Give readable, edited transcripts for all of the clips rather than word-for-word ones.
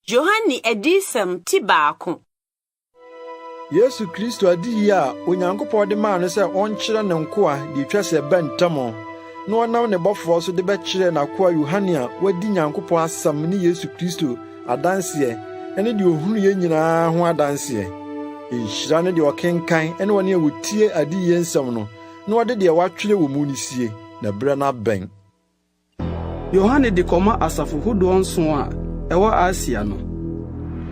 Yohane Adiyisɛm ti baako. Yesu Kristo adiyi a Onyankopɔn de maa no sɛ ɔnkyerɛ ne nkoa deɛ etwa sɛ ɛba ntɛm, na ɔnam ne bɔfoɔ so de bɛkyerɛɛ n'akoa Yohane a wadi Nyankopɔn asɛm ne Yesu Kristo adanseɛ ne deɛ ohunuiɛ nyinaa ho adanseɛ. Nhyira ne deɛ ɔkenkan ne wɔn a wɔtie adiyie nsɛm no na wɔde deɛ wɔatwerɛ wɔ mu no sie, na berɛ no abɛn. Yohane de kɔma asafo hodoɔ nson a ɛwɔ Asia no: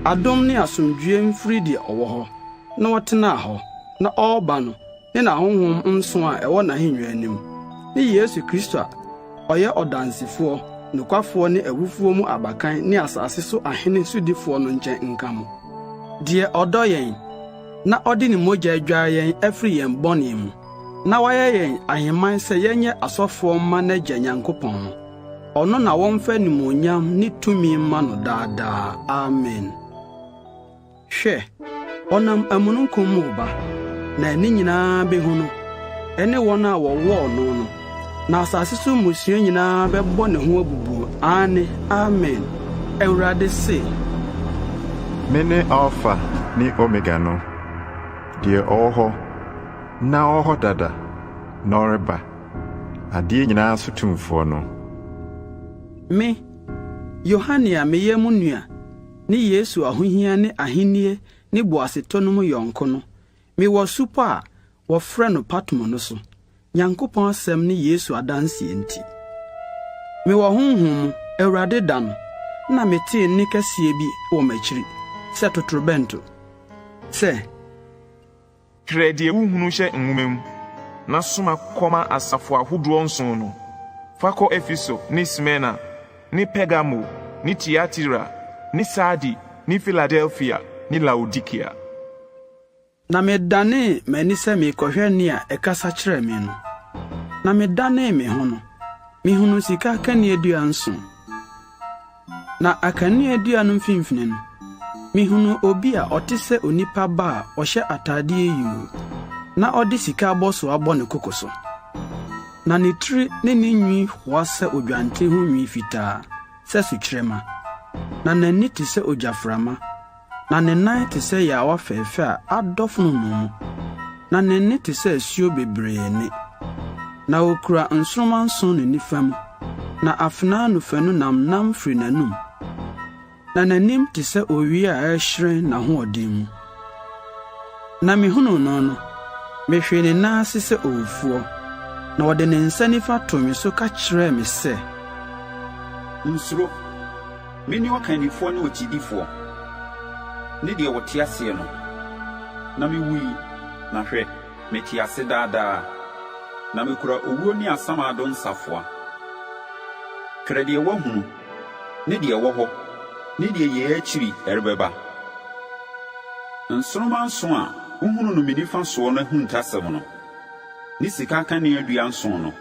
Adom ne asomdwoe mfiri deɛ ɔwɔ hɔ, na ɔtenaa hɔ, na ɔreba no ne n'ahonhom nson a ɛwɔ n'ahennwa anim, ne Yesu Kristo a ɔyɛ ɔdansefoɔ nokwafoɔ ne awufoɔ mu abakan ne asase so ahene sodifoɔ no nkyɛn nka mo. Deɛ ɔdɔ yɛn, na ɔde ne mogya adware yɛn afiri yɛn bɔne mu, na wayɛ yɛn ahemman sɛ yɛnyɛ asɔfoɔ mma n'Agya Nyankopɔn no, ɔno na wɔmfa animuonyam ne tumi mma no daa daa. Amen. Hwɛ, ɔnam amununkum mu reba, na ani nyinaa behu no, ɛne wɔn a wɔwɔɔ no no, na asase so mmusua nyinaa bɛbɔ ne ho abubuo. Aane, Amen. Awurade se. Mene Alfa ne Omega no, deɛ ɔwɔ hɔ, na ɔwɔ hɔ dada, na ɔreba, adeɛ nyinaa so tumfoɔ no. Me, Yohane a meyɛ mo nua ne Yesu ahohia ne ahenni ne boasetɔ no mu yɔnko no, mewɔ supɔ a wɔfrɛ no Patmo no so, Nyankopɔn asɛm ne Yesu adanseɛ nti. Mewɔ honhom mu, Awurade da no, na metee nne kɛseɛ bi wɔ m'akyiri sɛ totorobɛnto, sɛ. Twerɛ deɛ wohunu hyɛ nwoma mu, na soma kɔma asafo ahodoɔ nson no. Fa kɔ Efeso ne Smirna ne Pergamo ne Tiatira ne Sardi ne Filadelfia ne Laodikea. Na medanee m'ani sɛ merekɔhwɛ nne a ɛkasa kyerɛɛ me no. Na medanee me ho no, mihunuu sika akaneadua nson. Na akaneadua no mfimfini no, mihunuu obi a ɔte sɛ onipa ba a ɔhyɛ atade yuu, na ɔde sika abɔso abɔ ne koko so. Na ne tiri ne ne nwi hoa sɛ odwanten ho nwi fitaa sɛ sukyerɛmma, na n'ani te sɛ ogyaframa, na ne nan te sɛ yaawa fɛɛfɛ a adɔ fononoo mu, na ne nne te sɛ asuo bebree nne. Na okura nsoromma nson ne nifa mu, na afenaa anofanu nnamnam firi n'anom. Na n'anim te sɛ owia a ɛrehyerɛn n'ahoɔden mu. Na mihunuu no no, mehwee ne nan ase sɛ owufoɔ, na ɔde ne nsa nifa too me so ka kyerɛɛ me sɛ. Nsuro! Mene ɔkannifoɔ ne okyidifoɔ, ne deɛ ɔte aseɛ no. Na mewui, na hwɛ, mete ase daa daa, na mekura owuo ne asamando nsafoa. Twerɛ deɛ woahunu, ne deɛ ɛwɔ hɔ, ne deɛ yei akyiri ɛrebɛba. Nsoromma nson a wohunu no me nifa soɔ no ahuntasɛm no, ne sika akaneadua nson no.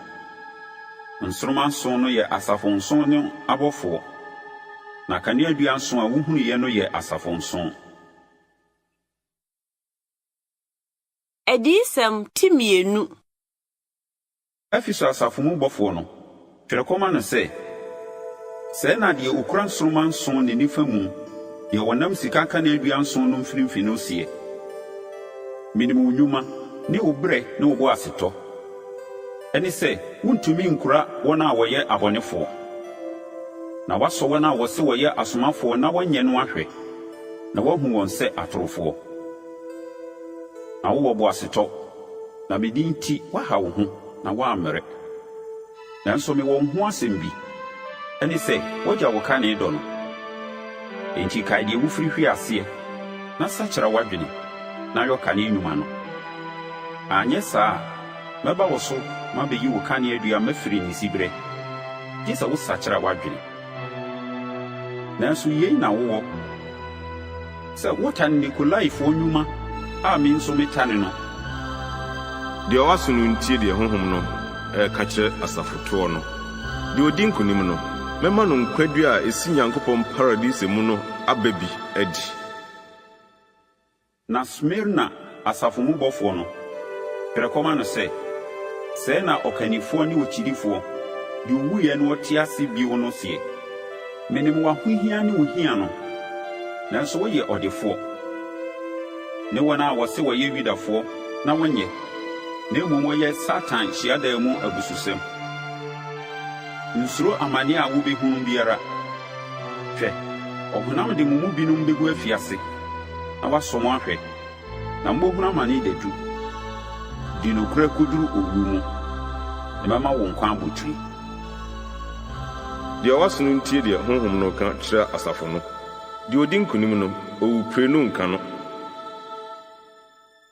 Nsoromma nson no yɛ asafo nson no abɔfoɔ, na kaneadua nson a wohunuiɛ no yɛ asafo nson. Adiyisɛm ti mmienu. Efeso asafo mu bɔfoɔ no, twerɛ kɔma no sɛ, Sɛɛ na deɛ ɔkura nsoromma nson ne nifa mu, deɛ ɔnam sika akaneadua nson no mfinimfini no seɛ, Menim wo nnwuma ne wo brɛ ne wo boasetɔ, ɛne sɛ wuntumi nkura wɔn a wɔyɛ abɔnefoɔ, na woasɔ wɔn a wɔse wɔyɛ asomafoɔ na wɔnyɛ no ahwɛ, na woahu wɔn sɛ atorofoɔ. Na wowɔ boasetɔ, na me din nti woaha wo ho na woammrɛ. Nanso mewɔ wo ho asɛm bi, ɛne sɛ woagya wo kane dɔ no. Enti kae deɛ wofiri hwee aseɛ, na sakyera w'adwene, na yɔ kane nnwuma no. Anyɛ saa a, mɛba wo so mabeyi wo kaneadua mafiri ne siberɛ, gye sɛ wosakyera w'adwene. Nanso yei na wowɔ, sɛ wotane Nikolaifoɔ nnwuma a me nso metane no. Deɛ ɔwɔ aso no ntie deɛ Honhom no reka kyerɛ asafotoɔ no. Deɛ ɔdi nkonim no, mɛma no nkwa dua a ɛsi Nyankopɔn paradise mu no aba bi adi. Na Smirna asafo mu bɔfoɔ no, twerɛ kɔma no sɛ, Sɛɛ na ɔkannifoɔ ne okyidifoɔ, deɛ ɔwuiɛ na ɔte ase bio no seɛ, Menim w'ahohia ne wo hia no, Nanso woyɛ ɔdefoɔ, ne wɔn a wɔse wɔyɛ Yudafoɔ na wɔnyɛ, na mmom wɔyɛ Satan hyiadan mu abususɛm. Nsuro amane a wubehunu biara. Hwɛ, ɔhonam de mo mu binom begu afiase, na wɔasɔ mo ahwɛ, na mubehunu amane dadu. Di nokorɛ koduru owu mu, na mɛma wo nkwa abotiri. Deɛ ɔwɔ aso no ntie deɛ Honhom no reka kyerɛ asafo no. Deɛ ɔdi nkonim no, owuprenu renka no.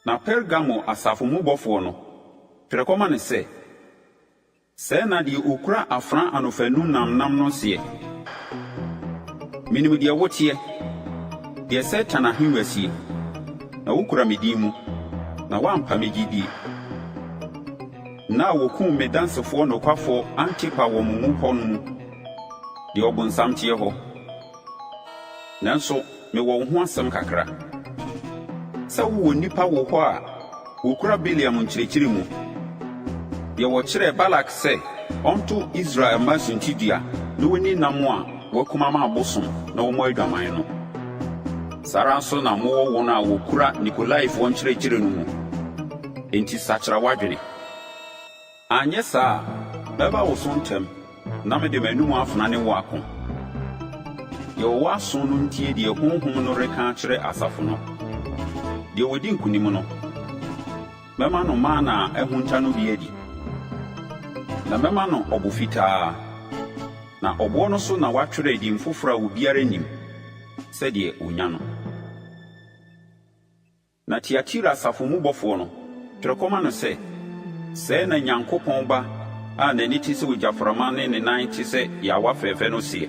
Na Pergamo asafo mu bɔfoɔ no, twerɛ kɔma no sɛ, Sɛɛ na deɛ ɔkura afena anofanu nnamnnam no seɛ, Menim deɛ woteɛ, deɛ Satan ahennwa sie, na wokura me din mu, na woampa me gyidie. Nna a wɔkumm me dansefoɔ nokwafoɔ Antipa wɔ mo mu hɔ no mu, deɛ ɔbonsam teɛ hɔ. Nanso mewɔ wo ho asɛm kakra, sɛ wowɔ nnipa wo hɔ a wokura Bileam nkyerɛkyerɛ mu, deɛ ɔkyerɛɛ Balak sɛ ɔnto Israel mma suntidua na wɔnni nam a wɔakum ama abosom na wɔmmɔ adwaman no. Saa ara nso na mowɔ wɔn a wɔkura Nikolaifoɔ nkyerɛkyerɛ no mu. Enti sakyera w'adwene. Anyɛ saa a, mɛba wo so ntɛm na mede m'anom afena ne wo ako. Deɛ ɔwɔ aso no ntie deɛ Honhom no reka akyerɛ asafo no. Deɛ ɔdi nkonim no, mɛma no mana a ahunta no bi adi, na mɛma no ɔbo fitaa, na ɔboɔ no so na wɔatwerɛ din foforɔ a obiara nnim, sɛ deɛ ɔnya no. Na Tiatira asafo mu bɔfoɔ no, twerɛ kɔma no sɛ, Sɛɛ na Nyankopɔn Ba a n'ani te sɛ ogyaframa ne ne nan te sɛ yaawa fɛɛfɛ no seɛ,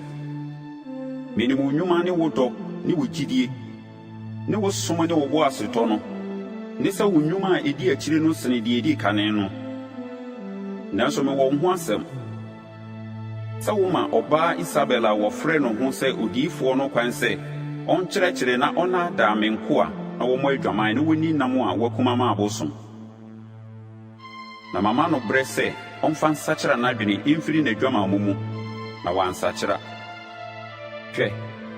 Menim wo nnwuma ne wo dɔ ne wo gyidie ne wo som ne wo boasetɔ no, ne sɛ wo nnwuma a ɛdi akyire no sene deɛ ɛdi kane no. Nanso mewɔ wo ho asɛm. Sɛ woma ɔbaa Isabel a wɔfrɛ no ho sɛ odiyifoɔ no kwan sɛ ɔnkyerɛkyerɛ na ɔnnaadaa me nkoa na wɔmmɔ adwaman na wɔnni nam a wɔakum ama abosom. Na mama no berɛ sɛ ɔmfa nsakyera n'adwene mfiri n'adwamammɔ mu, na wansakyera. Hwɛ,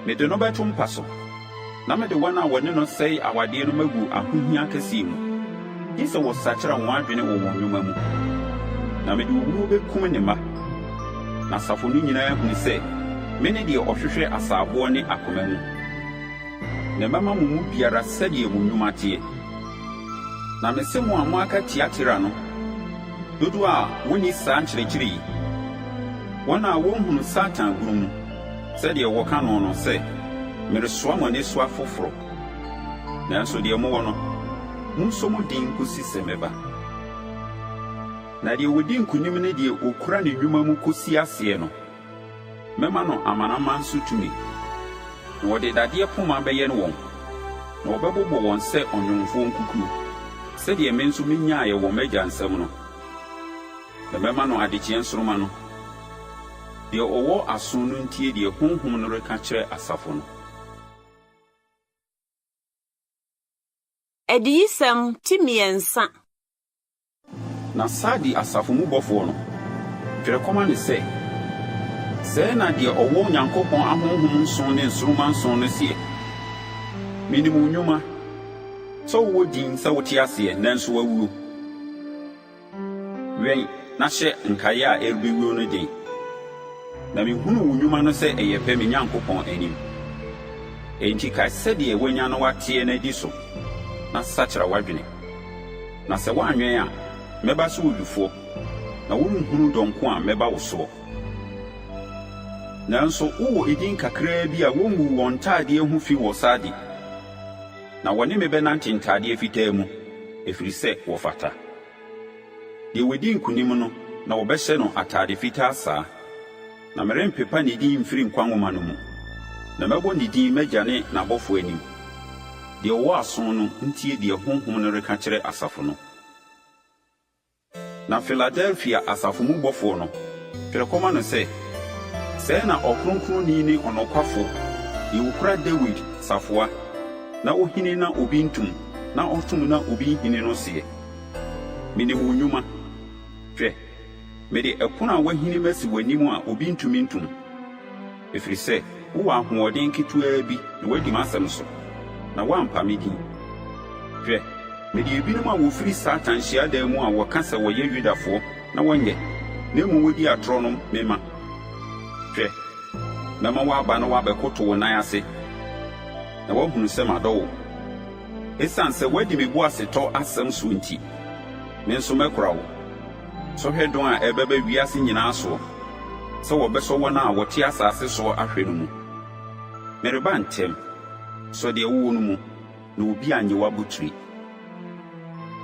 mede no bɛto mpa so, na mede wɔn a wɔne no sɛe awadeɛ no magu ahohia kɛseɛ mu, gye sɛ wɔsakyera wɔn adwene wɔ wɔn nnwuma mu. Na mede owuo bɛkum ne mma, na asafo no nyinaa ahunu sɛ mene deɛ ɔhwehwɛ asaaboɔ ne akoma mu. Na mɛma mo mu biara sɛdeɛ mo nnwuma teɛ. Na mese mo a moaka Tiatira no, dodoɔ a wɔnni saa nkyerɛkyerɛ yi, wɔn a wɔnhunu Satan bunu mu, sɛdeɛ wɔka no no, sɛ, Meresoa mo nnesoa foforɔ. Nanso deɛ mowɔ no, monsɔ mu den nkɔsi sɛ mɛba. Na deɛ ɔdi nkonim ne deɛ ɔkura ne nnwuma mu kɔsi aseɛ no, Mɛma no amanaman so tumi, na wɔde dadeɛ poma bɛyɛn wɔn, na wɔbɛbobɔ wɔn sɛ ɔnwomfoɔ nkukuo, sɛdeɛ me nso menyaeɛ wɔ m'Agya nsam no. Na mɛma no adekyeɛ nsoromma no. Deɛ ɔwɔ aso no ntie deɛ Honhom no reka kyerɛ asafo no. Adiyisɛm ti mmiɛnsa. Na Sardi asafo mu bɔfoɔ no, twerɛ kɔma no sɛ, Sɛɛ na deɛ ɔwɔ Onyankopɔn ahonhom nson ne nsoromma nson no seɛ, Menim wo nnwuma, sɛ wowɔ din sɛ wote aseɛ, nanso woawuo. Wɛn na hyɛ nkaeɛ a ɛrebɛwuo no den. Na mehunu wo nnwuma no sɛ ɛyɛ pɛ me Nyankopɔn anim. Enti kae sɛdeɛ woanya na woateɛ no adi so, na sakyera w'adwene. Na sɛ woanwɛn a, mɛba sɛ owifoɔ, na worenhunu dɔn ko a mɛba wo soɔ. Nanso wowɔ edin kakraa bi a wonguu wɔn ntadeɛ ho fi wɔ Sardi, na wɔne me bɛnante ntadeɛ fitaa mu, ɛfiri sɛ wɔfata. Deɛ wadi nkonim no na wɔbɛhyɛ no atade fitaa saa, na merempepa ne din mfiri nkwa nwoma no mu, na mɛbɔ ne din m'Agya ne n'abɔfoɔ anim. Deɛ ɔwɔ aso no ntie deɛ Honhom no reka kyerɛ asafo no. Na Filadelfia asafo mu bɔfoɔ no, twerɛ kɔma no sɛ, Sɛɛ na Ɔkronkronni ne Ɔnokwafo, deɛ ɔkura Dawid safoa, na ɔhini na obi ntom, na ɔtom na obi nhini no seɛ. Minim wo nnwuma. Hwɛ, mede ɛpono a wɔahini masi w'anim a obi ntumi nto mu, ɛfiri sɛ. Wowɔ ahoɔden ketewaa bi na woadi m'asɛm so, na woampa me din. Hwɛ, mede ebinom a wɔfiri Satan hyiadan mu a wɔka sɛ wɔyɛ Yudafoɔ na wɔnyɛ, na mmom wɔdi atorɔ no mema. Hwɛ, mɛma wɔaba na wɔabɛkoto wo nan ase, na wɔahunu sɛ madɔ wo. Esiane sɛ woadi me boasetɔ asɛm soɔ nti, me nso mɛkora wo. Sɔhwɛ dɔn a ɛrebɛba wiase nyinaa soɔ sɛ wɔbɛsɔ wɔn a wɔte asase soɔ ahwɛ no mu. Mereba ntɛm. Sɔ deɛ wowɔ no mu, na obi annye w'abotire.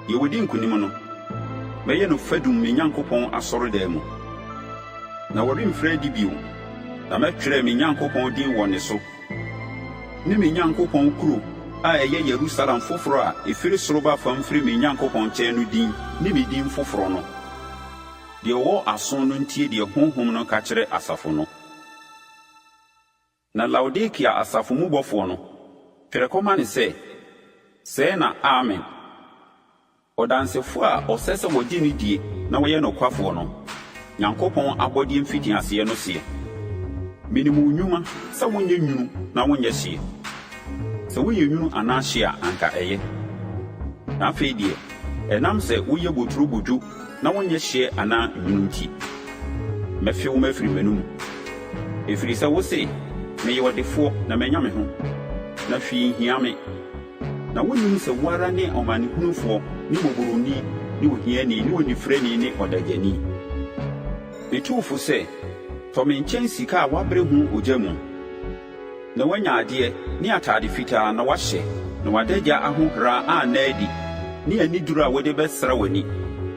Deɛ ɔdi nkonim no, mɛyɛ no fadum me Nyankopɔn asɔredan mu, na ɔremfiri adi bio, na mɛtwerɛ me Nyankopɔn din wɔ ne so, ne me Nyankopɔn kuro a ɛyɛ Yerusalem foforɔ a ɛfiri soro ba fam firi me Nyankopɔn nkyɛn no din ne me din foforɔ no. Deɛ ɔwɔ aso no ntie deɛ Honhom no ka kyerɛ asafo no. Na Laodikea asafo mu bɔfoɔ no, twerɛ kɔma no sɛ, Sɛɛ na Amen, ɔdansefoɔ a ɔsɛ sɛ wɔgye no die na ɔyɛ nokwafoɔ no, Nyankopɔn abɔdeɛ mfitiaseɛ no seɛ, Menim wo nnwuma sɛ wonyɛ nwunu na wonyɛ hyeɛ. Sɛ woyɛ nwunu anaa hye a, anka ɛyɛ. Na afei deɛ, ɛnam sɛ woyɛ boturobodwo na wonyɛ hyeɛ anaa nwunu nti, mɛfe wo mafiri m'anomu. Ɛfiri sɛ wose, 'Meyɛ ɔdefoɔ na manya me ho, na hwee nhia me. Na wonnim sɛ wo ara ne ɔmanehunufoɔ ne mmɔborɔni ne ohiani ne onifirani ne ɔdagyani. Metu wo fo sɛ, tɔ me nkyɛn sika a wɔabere ho ogya mu, Na woanya adeɛ, ne atade fitaa, na woahyɛ, na w'adagya ahohora anna adi, ne aniduro a wode bɛsra w'ani,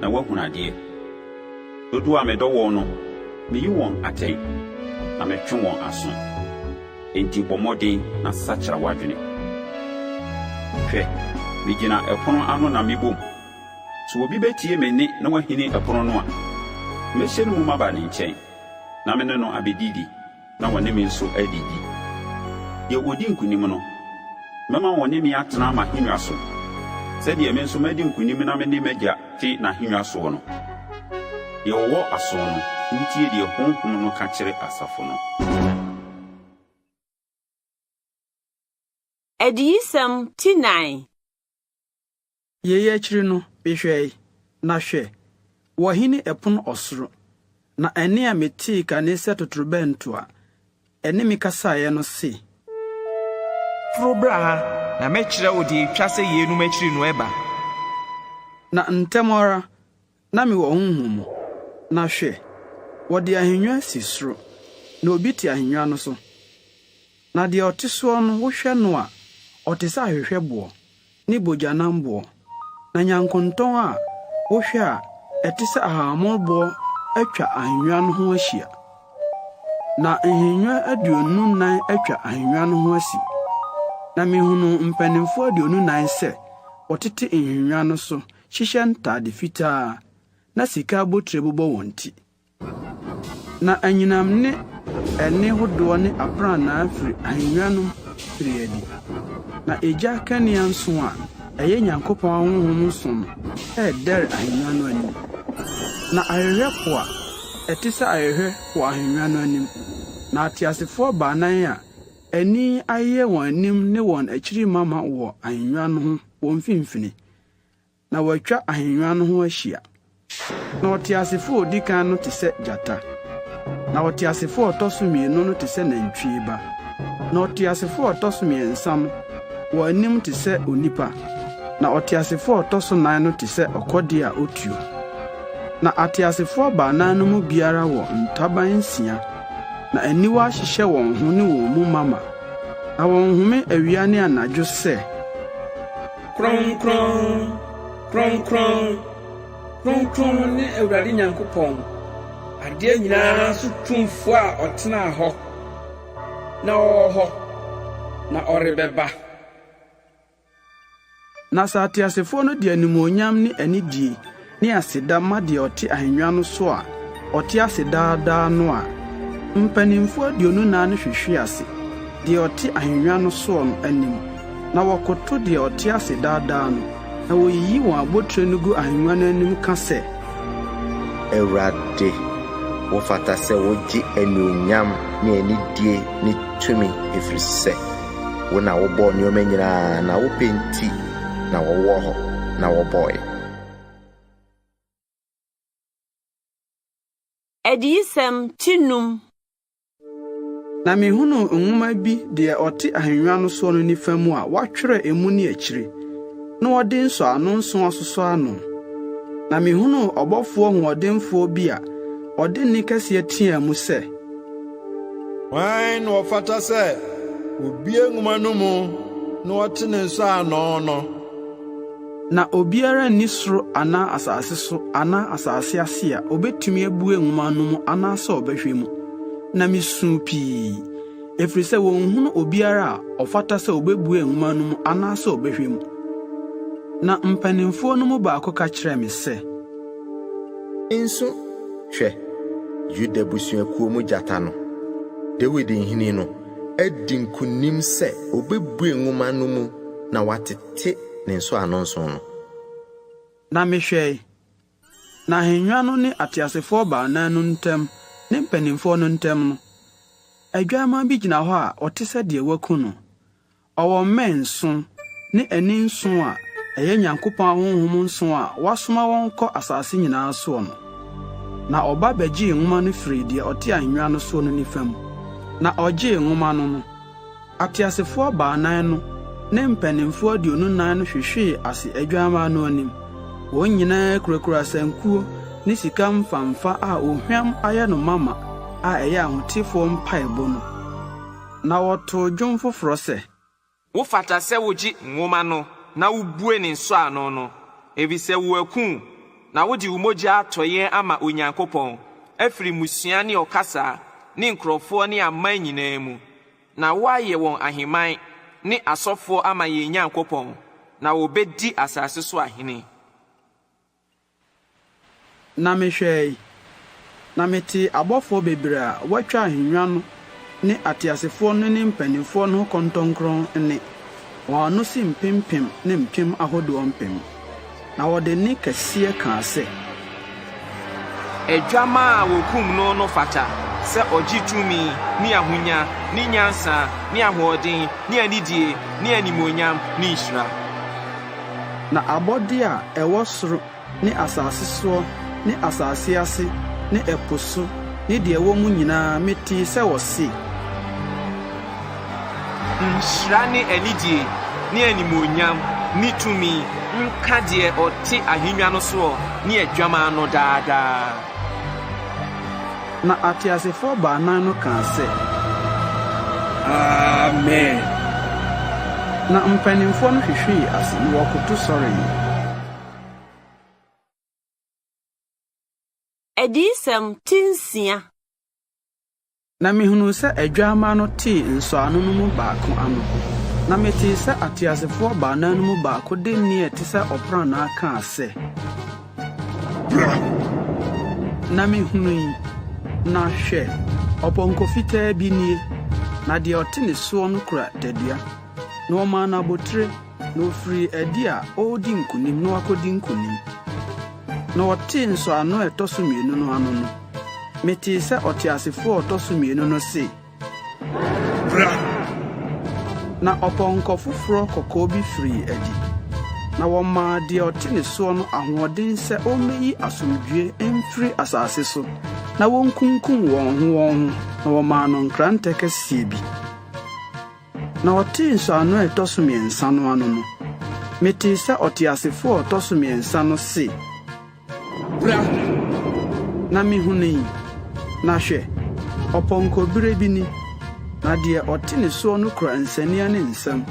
na woahunu adeɛ. Dodoɔ a medɔ wɔn no, meyi wɔn atɛn, na metwe wɔn aso. Enti bɔ mmɔden na sakyera w'adwene. Hwɛ, megyina ɛpono ano na mebom. Sɛ obi bɛtie me nne na wahini ɛpono no a, mɛhyɛne mu maba ne nkyɛn, na me ne no abɛdidi. na wɔne me nso adidi. Deɛ ɔdi nkonim no, mɛma ɔne me atena m'ahennwa so, sɛdeɛ me nso madi nkonim na me ne m'Agya te n'ahennwa soɔ no. Deɛ ɔwɔ aso no, ntie deɛ Honhom no ka kyerɛ asafo no. Adiyisɛm ti 4. Yei akyiri no, mehwɛe, na hwɛ, wɔahini ɛpono ɔsoro, na ɛnne a metee kane sɛ totorobɛnto a ɛne me kasaeɛ no se. Foro bra ha, na mɛkyerɛ wo deɛ ɛtwa sɛ yeinom akyiri no ɛba. Na ntɛm ara na mewɔ honhom mu, na hwɛ, wɔde ahennwa asi soro, na obi te ahennwa no so. Na deɛ ɔte soɔ no, wohwɛ no a, ɔte sɛ ahwehwɛboɔ, ne bogyanamboɔ, na nyankontɔn a wohwɛ a ɛte sɛ ahahammonoboɔ atwa ahennwa no ho ahyia. Na nhennwa 24 atwa ahennwa no ho asi. Na mihunuu mpanimfoɔ 24 sɛ wɔtete nhennwa no so hyehyɛ ntade fitaa na sika abotire bobɔ wɔn ti. Na anyinam ne ɛnne hodoɔ ne aprannaa firi ahennwa no mu firii adi. Na egya kanea nson a ɛyɛ Nyankopɔn ahonhom nson no redɛre ahennwa no anim. Na ahwehwɛ po a ɛte sɛ ahwehwɛ wɔ ahennwa no anim. Na ateasefoɔ baanan a ani ayeyɛ wɔn anim ne wɔn akyiri mama wɔ ahennwa no ho wɔ mfimfini. Na wɔatwa ahennwa no ho ahyia. Na ɔteasefo a odi kan no te sɛ gyata, na ɔteasefo a ɔtɔ so mmienu no te sɛ nantwie ba, na ɔteasefo a ɔtɔ so mmiɛnsa no wɔ anim te sɛ onipa, na ɔteasefo a ɔtɔ so nan no te sɛ ɔkɔdeɛ a otuo. Na ateasefoɔ baanan no mu biara wɔ ntaban nsia, na aniwa hyehyɛ wɔn ho ne wɔn mu mama, na wɔnhome awia ne anadwo sɛ. Kronkron, kronkron, kronkron ne Awurade Nyankopɔn, adeɛ nyinaa so tumfoɔ a ɔtenaa hɔ, na ɔwɔ hɔ, na ɔrebɛba. Na sɛ ateasefoɔ no de animuonyam ne anidie ne aseda ma deɛ ɔte ahennwa no so a ɔte ase daa daa no a, mpanimfoɔ 24 no hwehwe ase deɛ ɔte ahennwa no soɔ no anim, na wɔkoto deɛ ɔte ase daa daa no, na wɔyiyi wɔn abotire no gu ahennwa no anim ka sɛ. Awurade, Wofata sɛ wogye anuonyam ne anidie ne tumi, ɛfiri sɛ wo na wobɔɔ nneɛma nyinaa, na wo pɛ nti na wɔwɔ hɔ na wɔbɔeɛ. Adiyisɛm ti num. Na mihunuu nwoma bi deɛ ɔte ahengua no soɔ no nifa mu a wɔatwerɛ emu ne akyire, na wɔde nsɔano nson asosɔ ano. Na mihunuu ɔbɔfoɔ hoɔdenfoɔ bi a ɔde nne kɛseɛ teɛɛ mu sɛ, Hwan na ɔfata sɛ obue nwoma no mu na ɔte ne nsɔano no? Na obiara nni soro anaa asase so anaa asase ase a obetumi abue nwoma no mu anaasɛ ɔbɛhwɛ mu. Na misuu pii, efiri sɛ wonhunu obiara a ɔfata sɛ obebue nwoma no mu anaasɛ ɔbɛhwɛ mu. Na mpanimfoɔ no mu baako ka kyerɛɛ me sɛ, Nsu, hwɛ, Yuda abusuakuo mu gyata no, Dawid nhini no, adi nkonim sɛ obebue nwoma no mu na watete ne nsɔano nson no. Na mehwɛe, na ahennwa no ne ateasefoɔ baanan no ntam ne mpanimfoɔ no ntam no, adwammaa bi gyina hɔ a ɔte sɛ deɛ wɔaku no. Ɔwɔ mmɛn nson ne ani nson a ɛyɛ Nyankopɔn ahonhom nson a wɔasoma wɔn kɔ asase nyinaa soɔ no. Na ɔba bɛgyee nwoma no firii deɛ ɔte ahennwa no soɔ no nifa mu. Na ɔgyee nwoma no no, Ateasefoɔ baanan no ne mpanimfoɔ 24 no hwehwee ase Adwammaa no anim. Wɔn nyinaa kurakura asankuo ne sika mfamfa a ohwam ayɛ no mama a ɛyɛ ahotefoɔ mpaebɔ no. Na wɔtoo dwom foforɔ sɛ. Wofata sɛ wogye nwoma no na wubue ne nsɔano no, efisɛ wɔaku wo, na wode wo mogya atɔ yɛn ama Onyankopɔn afiri mmusua ne ɔkasa ne nkurɔfoɔ ne aman nyinaa mu, na woayɛ wɔn ahemman ne asɔfoɔ ama yɛn Nyankopɔn, na wɔbɛdi asase so ahene. Na mehwɛe, na metee abɔfoɔ bebree a wɔatwa ahennwa no ne ateasefoɔ no ne mpanimfoɔ no ho kɔntɔnkrɔn nne. Wɔn ano si mpempem ne mpem ahodoɔ mpem. Na wɔde nne kɛseɛ kaa sɛ. Adwammaa a wɔkum no no fata sɛ ɔgye tumi ne ahonya ne nyansa ne ahoɔden ne anidie ne animuonyam ne nhyira. Na abɔdeɛ a ɛwɔ soro ne asase soɔ ne asase ase ne ɛpo so ne deɛ ɛwɔ mu nyinaa, metee sɛ wɔse. Nhyira ne anidie ne animuonyam ne tumi nka deɛ ɔte ahennwa no soɔ ne Adwammaa no daa daa. Na ateasefoɔ baanan no kaa sɛ. Amen! Na mpanimfoɔ no hwehwee ase na wɔkoto sɔree. Adiyisɛm ti nsia. Na mihunuu sɛ Adwammaa no tee nsɔano no mu baako ano, na metee sɛ ateasefoɔ baanan no mu baako de nne a ɛte sɛ ɔprannaa kaa sɛ, Bra! Na mihunui, na hwɛ, ɔpɔnkɔ fitaa bi nie, na deɛ ɔte ne soɔ no kura tadua, na wɔmaa no abotire, na ofirii adi a ɔredi nkonim na wakodi nkonim. Na ɔtee nsɔano a ɛtɔ so mmienu no ano no, metee sɛ ɔteasefo a ɔtɔ so mmienu no se, Bra! Na ɔpɔnkɔ foforɔ kɔkɔɔ bi firii adi, na wɔmaa deɛ ɔte ne soɔ no ahoɔden sɛ ɔmmɛyi asomdwoeɛ mfiri asase so na wɔnkunkum wɔn ho wɔn ho, na wɔmaa no nkrantɛ kɛseɛ bi. Na ɔtee nsɔano a ɛtɔ so mmiɛnsa no ano no, metee sɛ ɔteasefo a ɔtɔ so mmiɛnsa no se, Bra! Na mihunui, na hwɛ, ɔpɔnkɔbere bi ni, na deɛ ɔte ne soɔ no kura nsania ne nsam.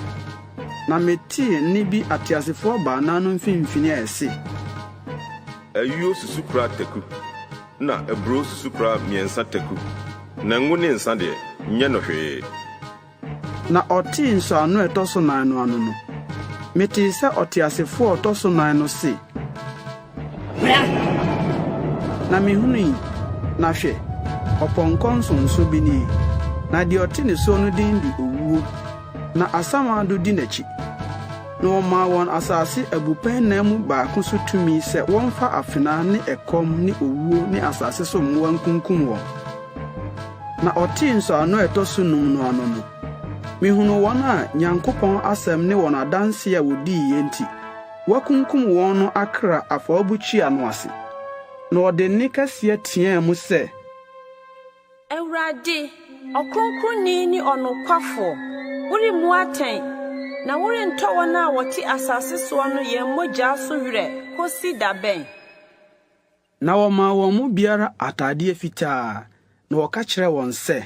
Na metee nne bi ateasefoɔ baanan no mfimfini a ɛse, Ayuo susukora taku na aburow susukora mmiɛnsa taku, na ngo ne nsa deɛ, nyɛ no hwee. Na ɔtee nsɔano a ɛtɔ so nan no ano no, metee sɛ ɔteasefo a ɔtɔ so nan no se, Bra! Na mihunui, na hwɛ, ɔpɔnkɔ nsonso bi nie, na deɛ ɔte ne soɔ no din de Owuo, na Asamando di n'akyi. Na wɔmaa wɔn asase abupɛn nnan mu baako so tumi sɛ wɔmfa afena ne ɛkɔm ne owuo ne asase so mmoa nkunkum wɔn. Na ɔtee nsɔano a ɛtɔ so num no ano no, mihunuu wɔn a Nyankopɔn asɛm ne wɔn adanse a wodiiɛ nti, wɔakunkum wɔn no akra afɔrebukyia no ase. Na wɔde nne kɛseɛ teɛɛ mu sɛ. Awurade, Ɔkronkronni ne Ɔnokwafoɔ, woremmu atɛn, na worentɔ wɔn a wɔte asase soɔ no yɛn mogya so werɛ kosi da bɛn? Na wɔmaa wɔn mu biara atadeɛ fitaa, na wɔka kyerɛɛ wɔn sɛ,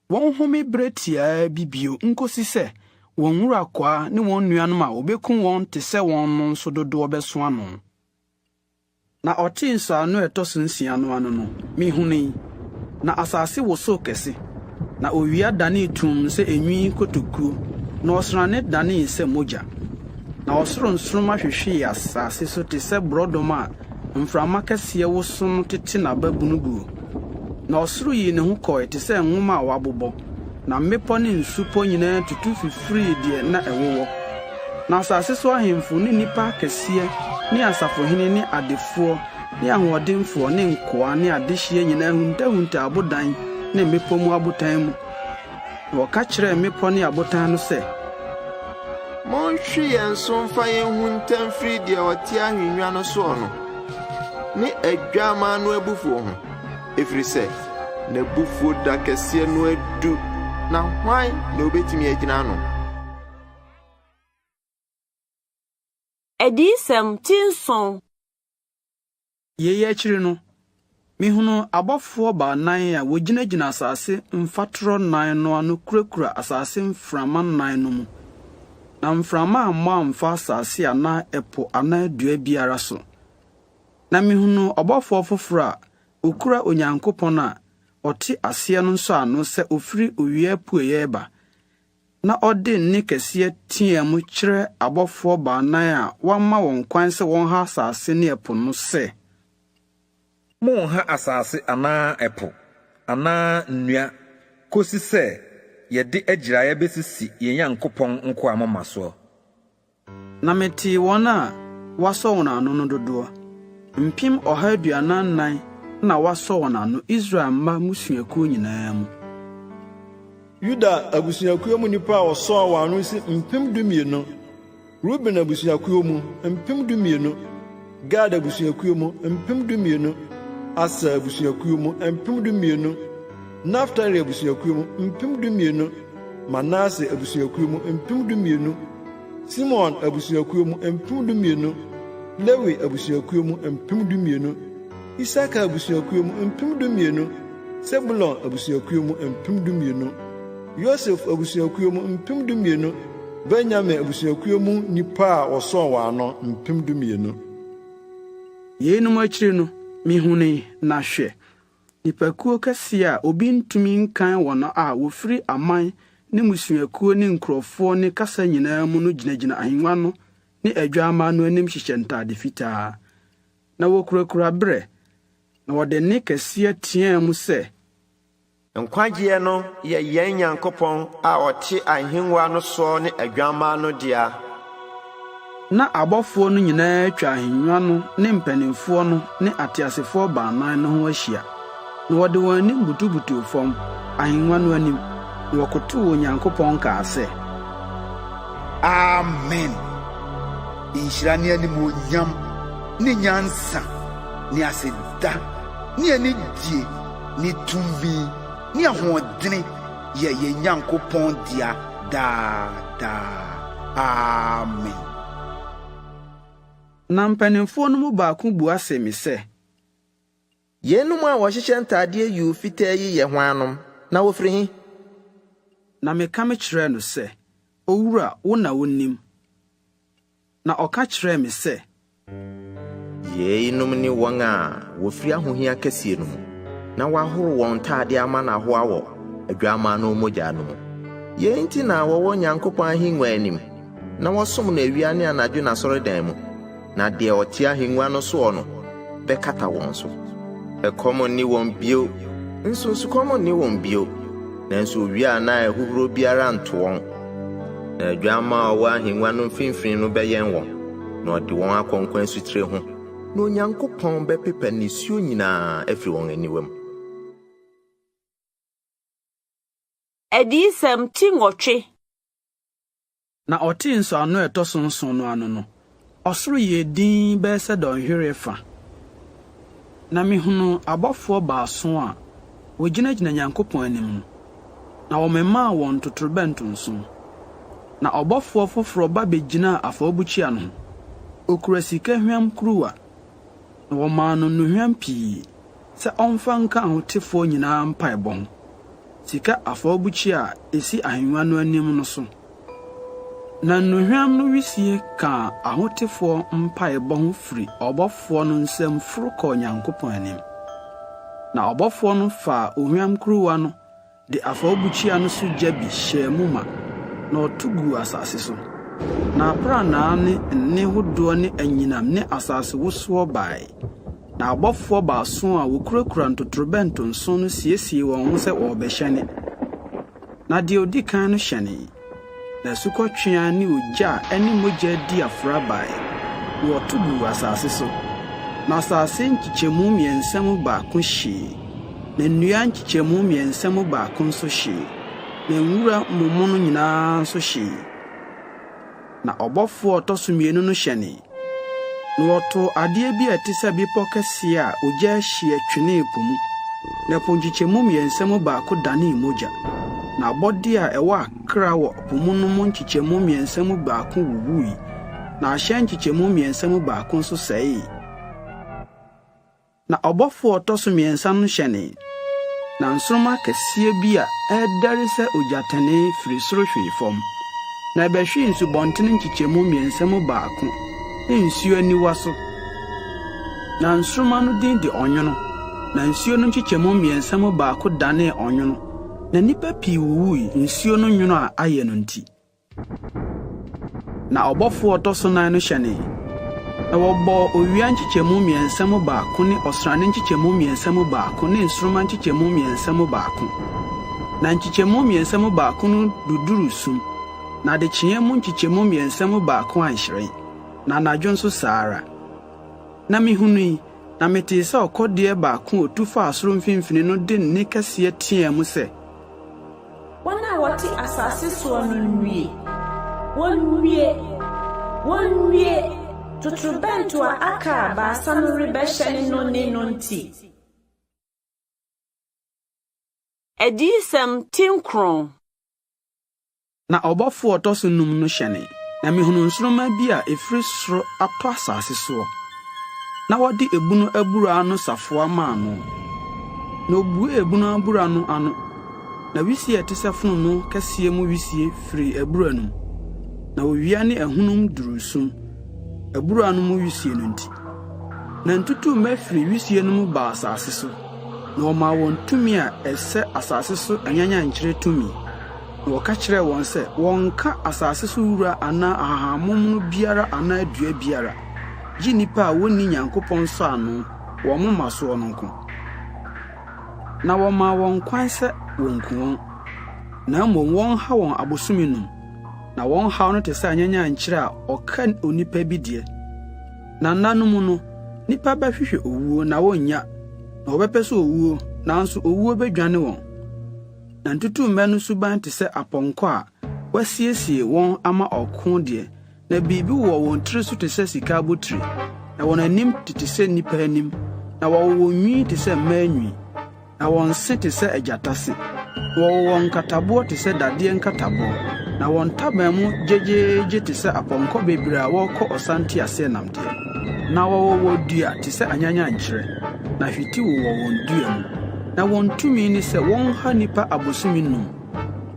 wɔnhome bere tiaa bi bio nkosi sɛ wɔn nwurakwaa ne wɔn nuanom a wobekum wɔn te sɛ wɔn no nso dodoɔ bɛso ano. Na ɔtee nsɔano a ɛtɔ so nsia no ano no, mihunui, na asase wosow kɛse, na owia danee tumm sɛ enwi kotokuo, na ɔsrane danee sɛ mogya. Na ɔsoro nsoromma hwehwee asase so te sɛ borɔdɔma a mframa kɛseɛ woso no tete n'aba bunu guo. Na ɔsoro yii ne ho kɔe te sɛ nwoma a wɔabobɔ, na mmepɔ ne nsupɔ nyinaa tutu fifirii deɛ na ɛwowɔ. Na asase so ahemfo ne nnipa akɛseɛ ne asafohene ne adefoɔ ne ahoɔdenfoɔ ne nkoa ne adehyeɛ nyinaa huntahuntaa abodan ne mmepɔ mu abotan mu. Na wɔka kyerɛɛ mmepɔ ne abotan no sɛ. Monhwe yɛn so mfa yɛn nhunta mfiri deɛ ɔte ahennwa no soɔ no ne Adwammaa no abufuo ho, ɛfiri sɛ n'abufuo da kɛseɛ no adu, na hwan na ɔbɛtumi agyina ano? Adiyisɛm ti nson. Yei akyiri no, mihunuu abɔfoɔ baanan a wogyinagyina asase mfatorɔ nnan no ano kurakura asase mframa nnan no mu, na mframa ammɔ amfa asase anaa ɛpo anaa dua biara so. Na mihunuu ɔbɔfoɔ foforɔ a okura Onyankopɔn a ɔte aseɛ no nsɔano sɛ ofiri owia apueeɛ reba, na ɔde nne kɛseɛ teaa mu kyerɛ abɔfoɔ baanan a wɔama wɔn kwan sɛ wɔnha asase ne ɛpo no sɛ. Monnha asase anaa ɛpo anaa nnua kosi sɛ yɛde agyiraeɛ bɛsisi yɛn Nyankopɔn nkoa moma soɔ. Na metee wɔn a wɔasɔ wɔn ano no dodoɔ, 144,000 na wɔasɔ wɔn ano Israel mma mmusuakuo nyinaa mu. Yuda abusuakuo mu nnipa a wɔsɔɔ wɔn ano si 12,000, Ruben abusuakuo mu, 12,000, Gad abusuakuo mu, 12,000, Aser abusuakuo mu, 12,000, Naftali abusuakuo mu, 12,000, Manase abusuakuo mu, 12,000, Simeon abusuakuo mu, 12,000, Lewi abusuakuo mu, 12,000, Isakar abusuakuo mu, 12,000, Sebulon abusuakuo mu, 12,000, Yosef abusuakuo mu, 12,000, Benyamin abusuakuo mu nnipa a wɔsɔɔ wɔn ano, 12,000. Yeinom akyiri no, mihunui, na hwɛ, nnipakuo kɛseɛ a obi ntumi nkan wɔn a wɔfiri aman ne mmusuakuo ne nkurɔfoɔ ne kasa nyinaa mu no gyinagyina ahennwa no ne Adwammaa no anim hyehyɛ ntade fitaa, na wɔkurakura berɛ, na wɔde nne kɛseɛ teaa mu sɛ. Nkwagyeɛ no yɛ yɛn Nyankopɔn a ɔte ahennwa no soɔ ne Adwammaa no dea. Na abɔfoɔ no nyinaa atwa ahennwa no ne mpanimfoɔ no ne ateasefoɔ baanan no ho ahyia, na wɔde wɔn anim butubutuu fam, ahennwa no anim, na wɔkotoo Onyankopɔn kaa sɛ. Amen! Nhyira ne animuonyam ne nyansa ne aseda ne anidie ne tumi ne ahoɔdene yɛ yɛn Nyankopɔn dea daa daa. Amen. Na mpanimfoɔ no mu baako bua see me sɛ. Yeinom a wɔhyehyɛ ntadeɛ yuu fitaa yi yɛ hwannom, na wɔfiri he? Na meka mekyerɛɛ no sɛ, Owura, wo na wunim. Na ɔka kyerɛɛ me sɛ. Yeinom ne wɔn a wɔfiri ahohia kɛseɛ no mu, na wɔahoro wɔn ntadeɛ ama no ahoa wɔ Adwammaa no mogya no mu. Yei nti na wɔwɔ Nyankopɔn ahennwa anim, na wɔsom no awia ne anadwo n'asɔredan mu, na deɛ ɔte ahennwa no soɔ no bɛkata wɔn so. Ɛkɔm nne wɔn bio, nso nsukɔm nne wɔn bio, nanso owia anaa ahuhuro biara nto wɔn. Na Adwammaa a ɔwɔ ahengua no mfimfini no bɛyɛn wɔn, na ɔde wɔn akɔ nkwa asutire ho, na Onyankopɔn bɛpepa nisuo nyinaa afiri wɔn aniwam. Adiyisɛm ti 8. Na ɔtee nsɔano a ɛtɔ so nson no ano no, ɔsoro yɛɛ dinn bɛyɛ sɛ dɔnhwereɛ fa. Na mehunuu abɔfoɔ baason a wɔgyinagyina Nyankopɔn anim no, na wɔmemaa wɔn ntotorobɛnto nson. Na ɔbɔfoɔ foforɔ ba bɛgyinaa afɔrebukyia no ho, ɔkura sika hwam kuruwa, na wɔmaa no nnuhwam pii sɛ ɔmfa nka ahotefoɔ nyinaa mpaebɔ ho, sika afɔrebukyia a ɛsi ahennwa no anim no so. Na nnuhwam no wisie kaa ahotefoɔ mpaebɔ ho firi ɔbɔfoɔ no nsam foro kɔɔ Nyankopɔn anim. Na ɔbɔfoɔ no faa ohwam kuruwa no de afɔrebukyia no so gya bi hyɛɛ mu ma, na ɔto guu asase so. Na aprannaa ne nne hodoɔ ne anyinam ne asasewosoɔ bae. Na abɔfoɔ baason a wɔkurakura ntotorobɛnto nson no siesiee wɔn ho sɛ wɔrebɛhyɛne. Na deɛ ɔdi kan no hyɛnee. Na asukɔtweaa ne ogya a ɛne mogya adi afra bae, na wɔto guu asase so. Na asase nkyekyɛmu mmiɛnsa mu baako hyee, na nnua nkyekyɛmu mmiɛnsa mu baako nso hyee, na nwura momono nyinaa nso hyee. Na ɔbɔfoɔ a ɔtɔ so mmienu no hyɛnee, na wɔtoo adeɛ bi a ɛte sɛ bepɔ kɛseɛ a ogya ahyeɛ twenee po mu, na po nkyekyɛmu mmiɛnsa mu baako danee mogya, na abɔdeɛ a ɛwɔ akra wɔ po mu no mu nkyekyɛmu mmiɛnsa mu baako wuwui, na ahyɛn nkyekyɛmu mmiɛnsa mu baako nso sɛee. Na ɔbɔfo a ɔtɔ so mmiɛnsa no hyɛnee, na nsoromma kɛseɛ bi a ɛredɛre sɛ ogyatɛnee firi soro hwee fam, na ɛbɛhwee nsubɔntene nkyekyɛmu mmiɛnsa mu baako ne nsuo aniwa so. Na nsoromma no din de Ɔnwono, na nsuo no nkyekyɛmu mmiɛnsa mu baako danee ɔnwono, na nnipa pii wuwui nsuo no nwono a ayɛ no nti. Na ɔbɔfo a ɔtɔ so nan no hyɛnee, na wɔbɔɔ owia nkyekyɛmu mmiɛnsa mu baako ne ɔsrane nkyekyɛmu mmiɛnsa mu baako ne nsoromma nkyekyɛmu mmiɛnsa mu baako. Na nkyekyɛmu mmiɛnsa mu baako no duduruu sum, na adekyeeɛ mu nkyekyɛmu mmiɛnsa mu baako anhyerɛn, na anadwo nso saa ara. Na mihunui, na metee sɛ ɔkɔdeɛ baako a otu faa soro mfimfini no de nne kɛseɛ teɛɛ mu sɛ, Wɔn a wɔte asase soɔ no nnue! Wɔnnue! Wɔnnue! Totorobɛnto a aka a baasa no rebɛhyɛne no nne no nti. Adiyisɛm ti 9. Na ɔbɔfo a ɔtɔ so num no hyɛnee, na mihunuu nsoromma bi a efiri soro atɔ asase soɔ, na wɔde ebunu abura ano safoa maa no. Na obuee ebunu abura no ano, na wisie a ɛte sɛ fononoo kɛseɛ mu wisie firii abura no mu, na owia ne ahunum duruu sum, abura no mu wisie no nti. Na ntutummɛ firii wisie no mu baa asase so, na wɔmaa wɔn tumi a ɛsɛ asase so anyanyankyerɛ tumi. Na wɔka kyerɛɛ wɔn sɛ wɔnnka asase so wura anaa ahahammono biara anaa dua biara, gye nnipa a wonni Nyankopɔn nsɔano wɔn moma soɔ no nko. Na wɔmaa wɔn kwan sɛ wonnku wɔn, na mmom wɔnha wɔn abosome num. Na wɔn haw no te sɛ anyanyankyerɛ a ɔka onipa bi deɛ. Na nna no mu no, nnipa bɛhwehwɛ owuo na wonnya, na wɔbɛpɛ sɛ owuo, nanso owuo bedwane wɔn. Na ntutummɛ no suban te sɛ apɔnkɔ a wɔasiesie wɔn ama ɔko deɛ, na biribi wowɔ wɔn tiri so te sɛ sika abotiri, na wɔn anim tete sɛ nnipa anim, na wɔwowɔ nwi te sɛ mmaa nwi, na wɔn se te sɛ agyata se, na wɔwowɔ nkataboɔ te sɛ dadeɛ nkataboɔ, na wɔn ntaban mu gyegyeegye te sɛ apɔnkɔ bebree a wɔrekɔ ɔsa nteaseɛnam deɛ. Na wɔwowɔ dua te sɛ anyanyankyerɛ, na hweti wowɔ wɔn dua mu. Na wɔn tumi ne sɛ wɔnha nnipa abosome num.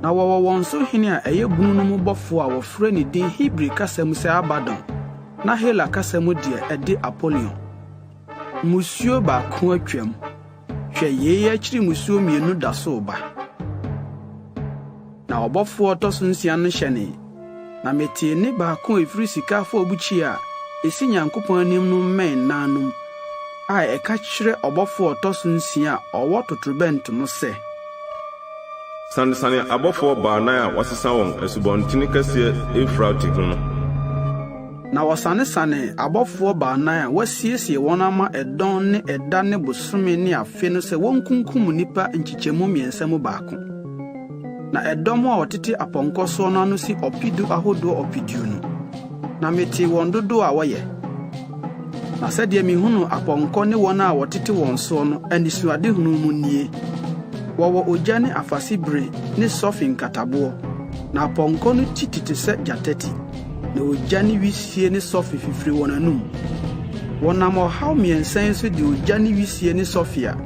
Na wɔwɔ wɔn so hene a ɛyɛ bunu no mu bɔfo a wɔfrɛ ne din Hebri kasa mu sɛ Abadon, na Hela kasa mu deɛ ɛde Apolion. Mmusuo baako atwam. Hwɛ, yei akyiri mmusuo mmienu da so reba. Na ɔbɔfo a ɔtɔ so nsia no hyɛnee, na metee nne baako a efiri sika afɔrebukyia a esi Nyankopɔn anim no mmɛn nan no mu a ɛka kyerɛ ɔbɔfo a ɔtɔ so nsia a ɔwɔ totorobɛnto no sɛ. Sanesane abɔfoɔ baanan a wɔasesa wɔn asubɔntene kɛseɛ Eufrate ho no. Na wɔsanesanee abɔfoɔ baanan a wɔasiesie wɔn ama ɛdɔn ne ɛda ne bosome ne afe no sɛ wɔnkunkum nnipa nkyekyɛmu mmiɛnsa mu baako. Na ɛdɔm a wɔtete apɔnkɔ soɔ no ano si ɔpedu ahodoɔ ɔpeduonu, na metee wɔn dodoɔ a wɔyɛ. Na sɛdeɛ mehunuu apɔnkɔ ne wɔn a wɔtete wɔn soɔ no anisoadehunu mu nie, Wɔwɔ ogya ne afasebire ne sɔfe nkataboɔ, na apɔnkɔ no ti tete sɛ gyata ti, na ogya ne wisie ne sɔfe fifiri wɔn anom. Wɔnam ɔhaw mmiɛnsa yi so de ogya ne wisie ne sɔfe a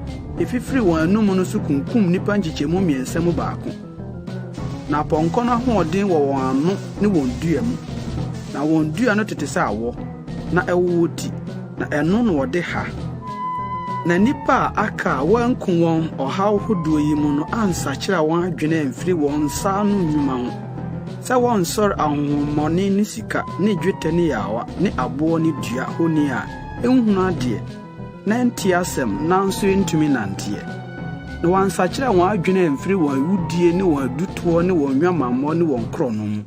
efifiri wɔn anom no so kunkum nnipa nkyekyɛmu mmiɛnsa mu baako. Na apɔnkɔ no ahoɔden wɔ wɔn ano ne wɔn dua mu. Na wɔn dua no tete sɛ awɔ, na ɛwowɔ ti, na ɛno na wɔde ha. Na nnipa a aka a wɔanku wɔn ɔhaw hodoɔ yi mu no ansakyera wɔn adwene amfiri wɔn nsa ano nnwuma ho, sɛ wɔnsɔre ahonhommɔne ne sika ne dwetɛ ne yaawa ne aboɔ ne dua honi a ɛnhunu adeɛ, na ɛnte asɛm nanso ɛntumi nnanteɛ. Na wɔansakyera wɔn adwene amfiri wɔn awudie ne wɔn adutoɔ ne wɔn nnwamammɔ ne wɔn korɔno mu.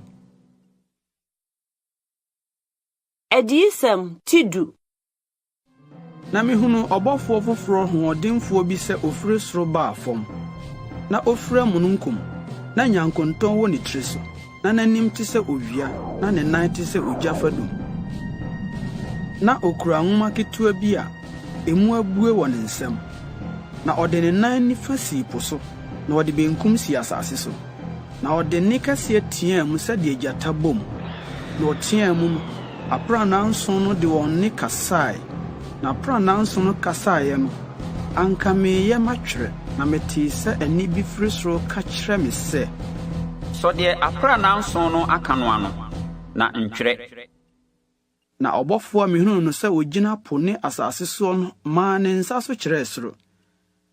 Adiyisɛm ti du. Na mehunuu ɔbɔfoɔ foforɔ hoɔdenfoɔ bi sɛ ɔfiri soro baa fam. Na ɔfira mununkum, na nyankontɔn wɔ ne tiri so. Na n'anim te sɛ owia, na ne nan te sɛ ogya fadum. Ná okura nwoma ketewa bi a emu abue wɔ ne nsam. Na ɔde ne nan nifa sii po so, na ɔde benkum sii asase so. Na ɔde nne kɛseɛ teɛɛ mu sɛdeɛ gyata bom. Na ɔteɛɛ mu no, aprannaa nson no de wɔn nne kasae. Na aprannaa nson no kasaeɛ no, anka mereyɛ matwerɛ, na metee sɛ ɛnne bi firi soro reka kyerɛ me sɛ. Sɔ deɛ aprannaa nson no aka no ano, na ntwerɛ. Na ɔbɔfoɔ a mehunuu no sɛ ɔgyina po ne asase soɔ no maa ne nsa so kyerɛɛ soro,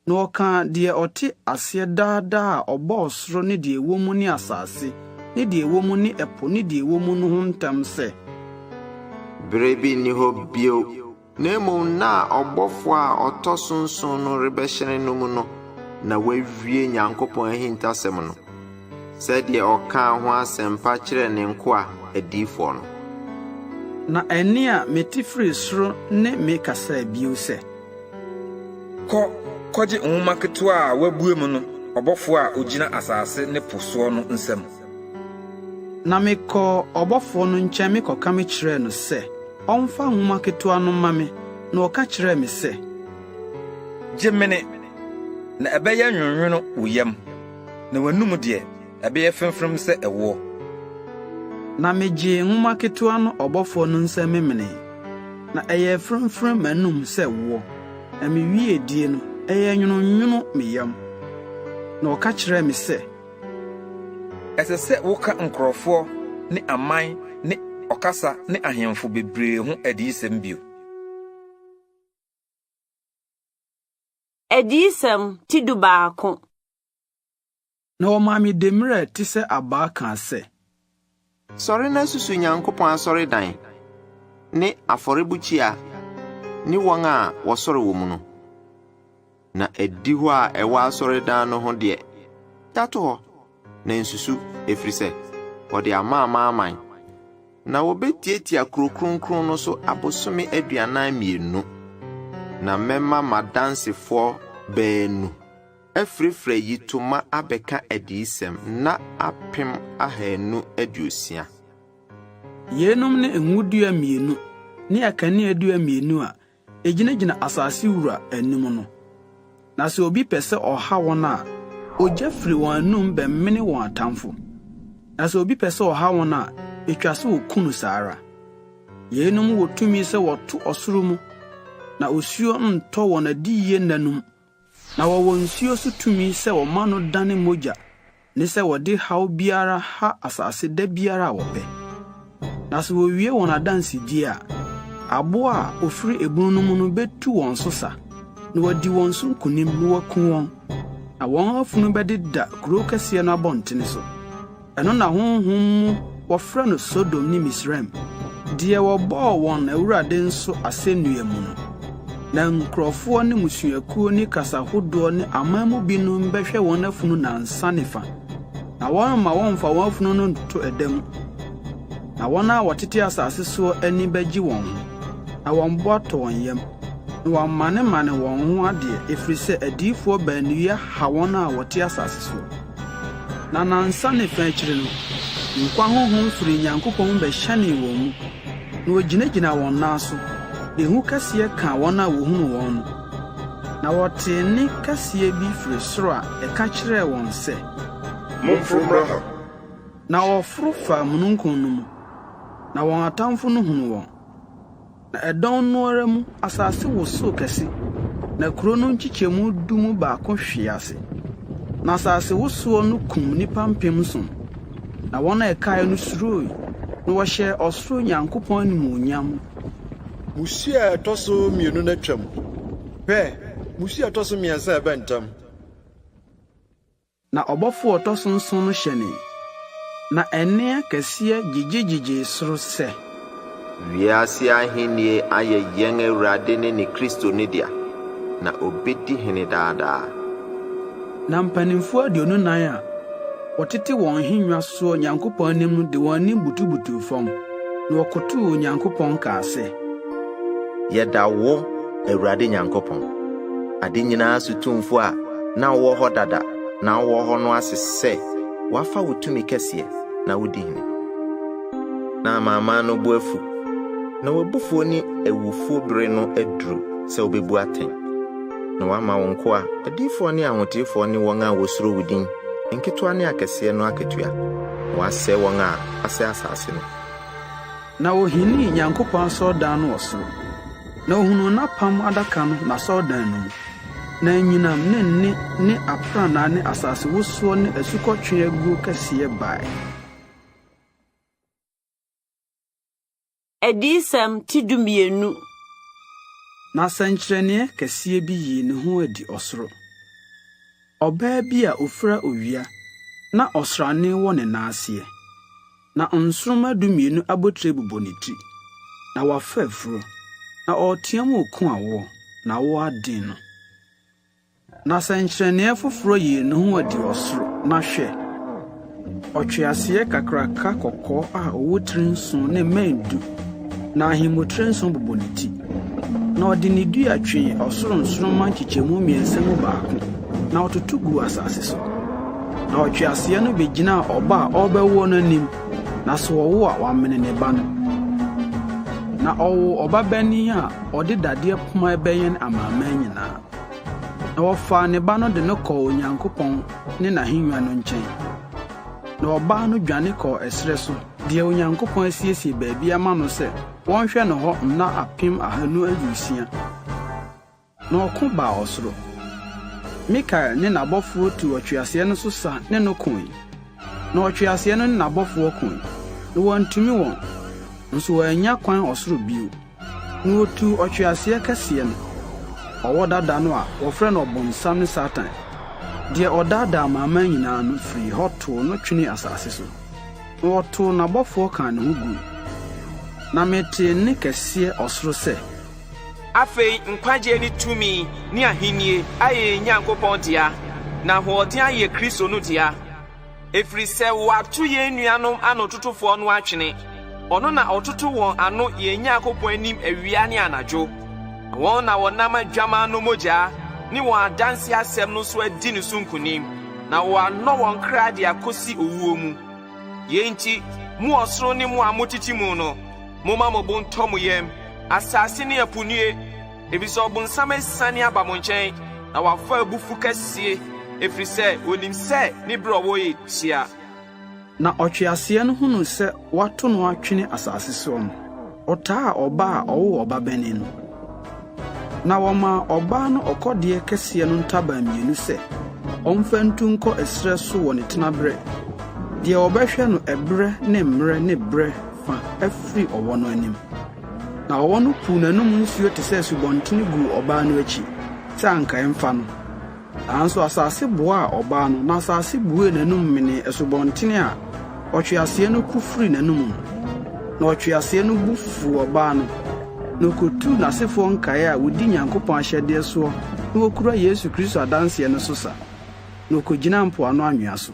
na ɔkaa deɛ ɔte aseɛ daa daa a ɔbɔɔ soro ne deɛ ɛwɔ mu ne asase ne deɛ ɛwɔ mu ne ɛpo ne deɛ ɛwɔ mu no ho ntam sɛ. Berɛ bi nni hɔ bio Na mmom nna a ɔbɔfoɔ a ɔtɔ so nson no rebɛhyɛne no mu no na wawie Nyankopɔn ahintasɛm no, sɛdeɛ ɔkaa ho asɛmpa kyerɛɛ ne nkoa adiyifoɔ no. Na ɛnne a mete firii soro ne me kasaa bio sɛ. Kɔ kɔgye nwoma ketewa a wɔabue mu no ɔbɔfoɔ a ɔgyina asase ne po soɔ no nsam. Na mekɔɔ ɔbɔfoɔ no nkyɛn mekɔka mekyerɛɛ no sɛ ɔmfa nwoma ketewa no mma me, na ɔka kyerɛɛ me sɛ. Gye mene, na ɛbɛyɛ nwononwono wo yam, na w'anom deɛ, ɛbɛyɛ fremfrem sɛ ɛwoɔ. Na megyee nwoma ketewa no ɔbɔfoɔ no nsam memenee, na ɛyɛɛ fremfrem m'anom sɛ woɔ, na mewiee die no, ɛyɛɛ nwononwono me yam. Na ɔka kyerɛɛ me sɛ. Ɛsɛ sɛ woka nkurɔfoɔ ne aman ne ɔkasa ne ahemfo bebree ho adiyisɛm bio. Adiyisɛm ti dubaako. Na wɔmaa me demmire a ɛte sɛ abaa kaa sɛ. Sɔre na susu Nyankopɔn asɔredan ne afɔrebukyia ne wɔn a wɔsɔre wɔ mu no. Na adihɔ a ɛwɔ asɔredan no ho deɛ, gya to hɔ, na nsusu, ɛfiri sɛ wɔde ama amanaman. Na wɔbɛtiatia kuro kronkron no so abosome 42. Na mɛma m'adansefoɔ baanu afirafira ayitoma abɛka adiyisɛm nna 1260. Yeinom ne ngodua mmienu ne akaneadua mmienu a egyinagyina asase wura anim no. Na sɛ obi pɛ sɛ ɔha wɔn a, ogya firi wɔn anom bɛmene wɔn atamfo. Na sɛ obi pɛ sɛ ɔha wɔn a, etwa sɛ woku no saa ara. Yeinom wɔ tumi sɛ wɔto ɔsoro mu, na osuo ntɔ wɔn adiyie nna no mu, Na wɔwɔ nsuo so tumi sɛ wɔma no dane mogya ne sɛ wɔde haw biara ha asase da biara a wɔpɛ. Na sɛ wɔwie wɔn adansedie a, aboa a ɔfiri ebunu no mu no bɛtu wɔn so sa, na wadi wɔn so nkonim na waku wɔn, na wɔn afunu bɛdeda kuro kɛseɛ no abɔntene so. Ɛno na honhom mu wɔfrɛ no Sodom ne Misraim, deɛ wɔbɔɔ wɔn Awurade nso asɛnnua mu no. Na nkurɔfoɔ ne mmusuakuo ne kasa hodoɔ ne aman mu binom bɛhwɛ wɔn afunu nnansa ne fa, na wɔremma wɔmfa wɔn afunu no nto ɛda mu. Na wɔn a wɔtete asase soɔ ani bɛgye wɔn ho, na wɔn bo atɔ wɔn yam, na wɔamanemane wɔn ho adeɛ, ɛfiri sɛ adiyifoɔ baanu yi aha wɔn a wɔte asase soɔ. Na nnansa ne fa akyiri no, nkwa honhom firii Nyankopɔn mu bɛhyɛnee wɔn mu, na wɔgyinagyinaa wɔn nan so, na ehu kɛseɛ kaa wɔn a wɔhunuu wɔn no. Na wɔtee nne kɛseɛ bi firi soro a ɛka kyerɛɛ wɔn sɛ. Momforo mmra ha! Na wɔforo faa mununkum no mu, na wɔn atamfo no hunuu wɔn. Na ɛdɔn no ara mu asase wosoo kɛse, na kurow no nkyekyɛmu du mu baako hwee ase. Na asasewosoɔ no kum nnipa 7000, na wɔn a ɛkae no suroe, na wɔhyɛɛ ɔsoro Nyankopɔn animuonyam. Mmusua a ɛtɔ so mmienu no atwam. Hwɛ, mmusua a ɛtɔ so mmiɛnsa reba ntɛm. Na ɔbɔfo a ɔtɔ so nson no hyɛnee, na ɛnne akɛseɛ gyigye-gyigyee soro sɛ. Wiase ahenni ayɛ yɛn Awurade ne ne Kristo no dea, na obedi hene daa daa. Na mpanimfoɔ 24 a wɔtete wɔn nhennwa soɔ Nyankopɔn anim no de wɔn anim butubutuu fam, na wɔkotoo Onyankopɔn kaa sɛ. Yɛda wo, Awurade Nyankopɔn, ade nyinaa so Tumfoɔ a na wowɔ hɔ dada na wowɔ hɔ no ase sɛ woafa wo tumi kɛseɛ na wodi hene. Na amanaman no bo afu, na w'abufuo ne awufoɔ bere no aduru sɛ wobɛbu atɛn, na woama wo nkoa, adiyifoɔ ne ahoteefoɔ ne wɔn a wɔsuro wo din, nketewa ne akɛseɛ no akatua, na woasɛe wɔn a wɔasɛe asase no. Na ohinii Nyankopɔn asɔredan no wɔ soro, na ohunuu n'apam adaka no n'asɔredan no mu. Na anyinam ne nne ne aprannaa ne asasewosoɔ ne asukɔtweaa kɛseɛ bae. Adiyisɛm ti 12. Na sɛnkyerɛnneɛ kɛseɛ bi yii ne ho adi ɔsoro. Ɔbaa bi a ofura owia na ɔsrane wɔ ne nan aseɛ, na nsoromma 12 abotire bobɔ ne ti, na wafa afuro, na ɔreteam reko awoɔ, na awoɔ aden no. Na sɛnkyerɛnneɛ foforɔ yii ne ho adi ɔsoro, na hwɛ, ɔtweaseɛ kakraka kɔkɔɔ a ɔwɔ tiri nson ne mmɛn du, na ahemmotire nson bobɔ ne ti. Na ɔde ne dua twee ɔsoro nsoromma nkyekyɛmu mmiɛnsa mu baako, na ɔtoto guu asase so. Na ɔtweaseɛ no bɛgyinaa ɔba a ɔrebɛwoɔ no anim, na sɛ ɔwo a, wamene ne ba no. Na ɔwoo ɔbabanin a ɔde dadeɛ poma rebɛyɛn amanaman nyinaa. Na wɔfaa ne ba no de no kɔɔ Onyankopɔn ne n'ahennwa no nkyɛn. Na ɔbaa no dwane kɔɔ ɛserɛ so, deɛ Onyankopɔn asiesie baabi ama no sɛ wɔnhwɛ no hɔ nna 1260. Na ɔko baa ɔsoro. Mikael ne n'abɔfoɔ tuu ɔtweaseɛ no so sa ne no koe. Na ɔtweaseɛ no ne n'abɔfoɔ koe, na wɔantumi wɔn, nso wɔannya kwan ɔsoro bio. Na wotuu ɔtweaseɛ kɛseɛ no, ɔwɔ dada no a wɔfrɛ no Ɔbonsam ne Satan, deɛ ɔdaadaa amanaman nyinaa no firii hɔ too no twenee asase so, na wɔtoo n'abɔfoɔ kaa ne ho gui. Na metee nne kɛseɛ ɔsoro sɛ. Afei nkwagyeɛ ne tumi ne ahennie ayɛ yɛn Nyankopɔn dea, na ahoɔden ayɛ Kristo no dea. Ɛfiri sɛ wɔato yɛn nuanom anototofoɔ no atwene, ɔno na ɔtoto wɔn ano yɛn Nyankopɔn anim awia ne anadwo. Na wɔn na wɔnam Adwammaa no mogya ne wɔn adanseɛ asɛm no so adi ne so nkonim, na wɔannɔ wɔn kra de akɔsi owuo mu. Yei nti, mo ɔsoro ne mo a motete mu no, momma mo bo ntɔ mo yam, asase ne ɛpo nnue! Efisɛ ɔbonsam asiane aba mo nkyɛn, na wafa abufuw kɛse, ɛfiri sɛ onim sɛ ne bere a ɔwɔ yɛ tia. Na ɔtweaseɛ no hunuu sɛ wɔato no atwene asase soɔ no, ɔtaa ɔbaa a ɔwoo ɔbabanin no. Na wɔmaa ɔbaa no ɔkɔdeɛ kɛseɛ no ntaban mmienu sɛ ɔmfa ntu nkɔ ɛserɛ so wɔ ne tenaberɛ, deɛ wɔbɛhwɛ no ɛberɛ ne mmerɛ ne berɛ fa afiri ɔwɔ no anim. Na ɔwɔ no puw n'anom nsuo te sɛ asubɔnten guu ɔbaa no akyi sɛ anka ɛmfa no. Nanso asase boaa ɔbaa no, na asase buee n'anom menee asubɔnten a ɔtweaseɛ no pu firii n'anom no. Na ɔtweaseɛ no bo fuu ɔbaa no, Na ɔkɔtuu n'asefoɔ nkaeɛ a wɔdi Nyankopɔn ahyɛdeɛ soɔ na wɔkura Yesu Kristo adanseɛ no so sa, na ɔkɔgyinaa mpoano anwea so.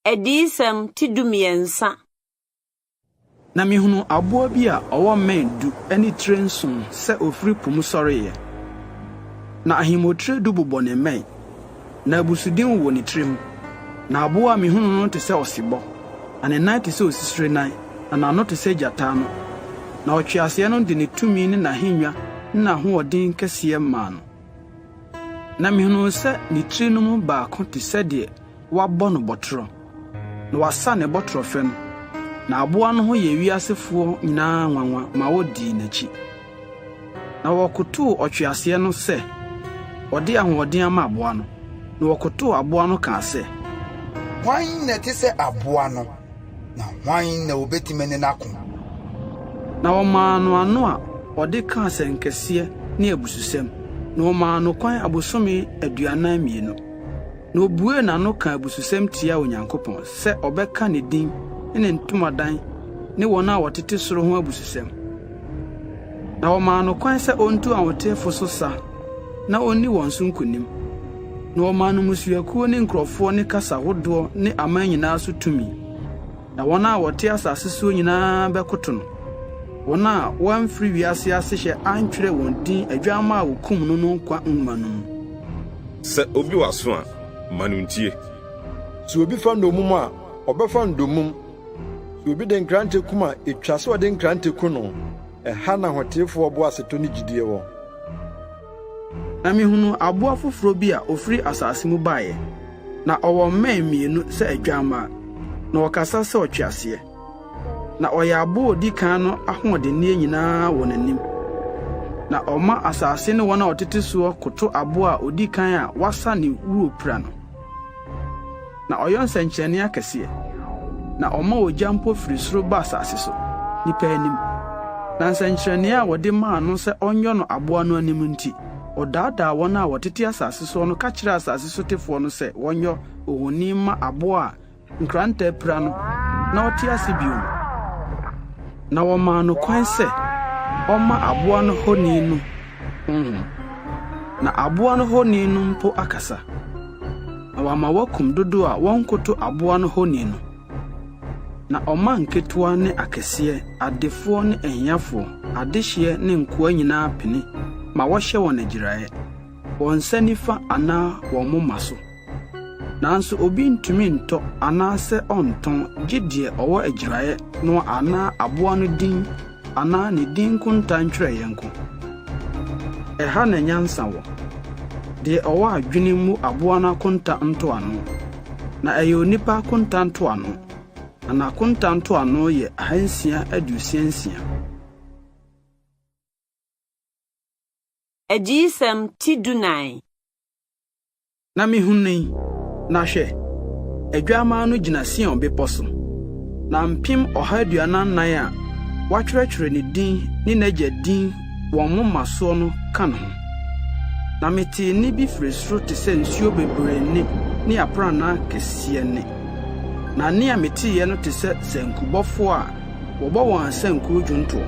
Adiyisɛm ti 13. Na mihunuu aboa bi a ɔwɔ mmɛn du ne tire nson sɛ ofiri po mu sɔreeɛ. Na ahemmotire du bobɔ ne mmɛn, na abusudin wowɔ ne tiri ho. Na aboa a mihunuu no te sɛ ɔsebɔ, na ne nan te sɛ osisire nan, na n'ano te sɛ gyata ano. Na ɔtweaseɛ no de ne tumi ne n'ahennwa ne n'ahoɔden kɛseɛ maa no. Na mihunuu sɛ ne tiri no mu baako te sɛ deɛ wɔabɔ no bɔtorɔ, na wɔasa ne bɔtorɔfɛ no, na aboa no ho yɛɛ wiasefoɔ nyinaa nwanwa ma wodii n'akyi. Na wɔkotow ɔtweaseɛ no sɛ ɔde ahoɔden ama aboa no, na wɔkotow aboa no kaa sɛ. Hwan na ɛte sɛ aboa no, na hwan na obetumi ne no ako? Na wɔmaa no ano a ɔde ka asɛnkɛseɛ ne abususɛm, na wɔmaa no kwan abosome 42. Na obuee n'ano kaa abususɛm tiaa Onyankopɔn, sɛ ɔbɛka ne din ne ne ntomadan ne wɔn a wɔtete soro ho abususɛm. Na wɔmaa no kwan sɛ ontu ahotefo so sa na onni wɔn so nkonim. Na wɔmaa no mmusuakuo ne nkurɔfoɔ ne kasa hodoɔ ne aman nyinaa so tumi. Na wɔn a wɔte asase soɔ nyinaa bɛkoto no, wɔn a wɔamfiri wiase asehyɛ antwerɛ wɔn din Adwammaa a wɔkum no no nkwa nwoma no mu. Sɛ obi wɔ aso a, ma no ntie. Sɛ obi fa nnommum a, ɔbɛfa nnommum. Sɛ obi de nkrante kum a, etwa sɛ ɔde nkrante ku no. Ɛha na ahoteefoɔ boasetɔ ne gyidie wɔ. Na mihunuu aboa foforo bi a ofiri asase mu baeɛ. Na ɔwɔ mmɛn mmienu sɛ adwammaa, na ɔkasa sɛ ɔtweaseɛ. Na ɔyɛ aboa a odi kan no ahoɔdenneɛ nyinaa wɔ n'anim. Na ɔma asase ne wɔn a wɔtete soɔ koto aboa a odi kan a wɔasa ne wuopira no. Na ɔyɔ nsɛnkyerɛnne akɛseɛ, na ɔma ogya mpo firi soro ba asase so, nnipa anim. Na nsɛnkyerɛnne a wɔde maa no sɛ ɔnyɔ no aboa no anim nti, ɔdaadaa wɔn a wɔtete asase soɔ no ka kyerɛɛ asase sotefoɔ no sɛ wɔnyɔ ohoni mma aboa a nkrantɛ apira no na ɔte ase bio no. Na wɔmaa no kwan sɛ ɔmma aboa no honi no honhom, na aboa no honi no mpo akasa, na wama wɔakum dodow a wɔnkoto aboa no honi no. Na ɔma nketewa ne akɛseɛ, adefoɔ ne ahiafoɔ, adehyeɛ ne nkoa nyinaa pene ma wɔhyɛ wɔn agyiraeɛ, wɔn nsa nifa anaa wɔn moma so. Nanso obi ntumi ntɔ anaasɛ ɔntɔn gye deɛ ɔwɔ agyiraeɛ no anaa aboa no din anaa ne din nkonta ntwerɛeɛ nko. Ɛha na nyansa wɔ. Deɛ ɔwɔ adwene mmu aboa no akonta ntoano, na ɛyɛ onipa akonta ntoano, na n'akonta ntoano yɛ 666. Adiyisɛm ti 14. Na mihunui, na hwɛ, Adwammaa no gyina Sion bepɔ so, na 144,000 a wɔatwerɛtwerɛ ne din ne n'Agya din wɔn moma soɔ no ka ne ho. Na metee nne bi firi soro te sɛ nsuo bebree nne ne aprannaa kɛseɛ nne. Na nne a meteeɛ no te sɛ sankubɔfoɔ a wɔbɔ wɔn asankuo dwontoɔ.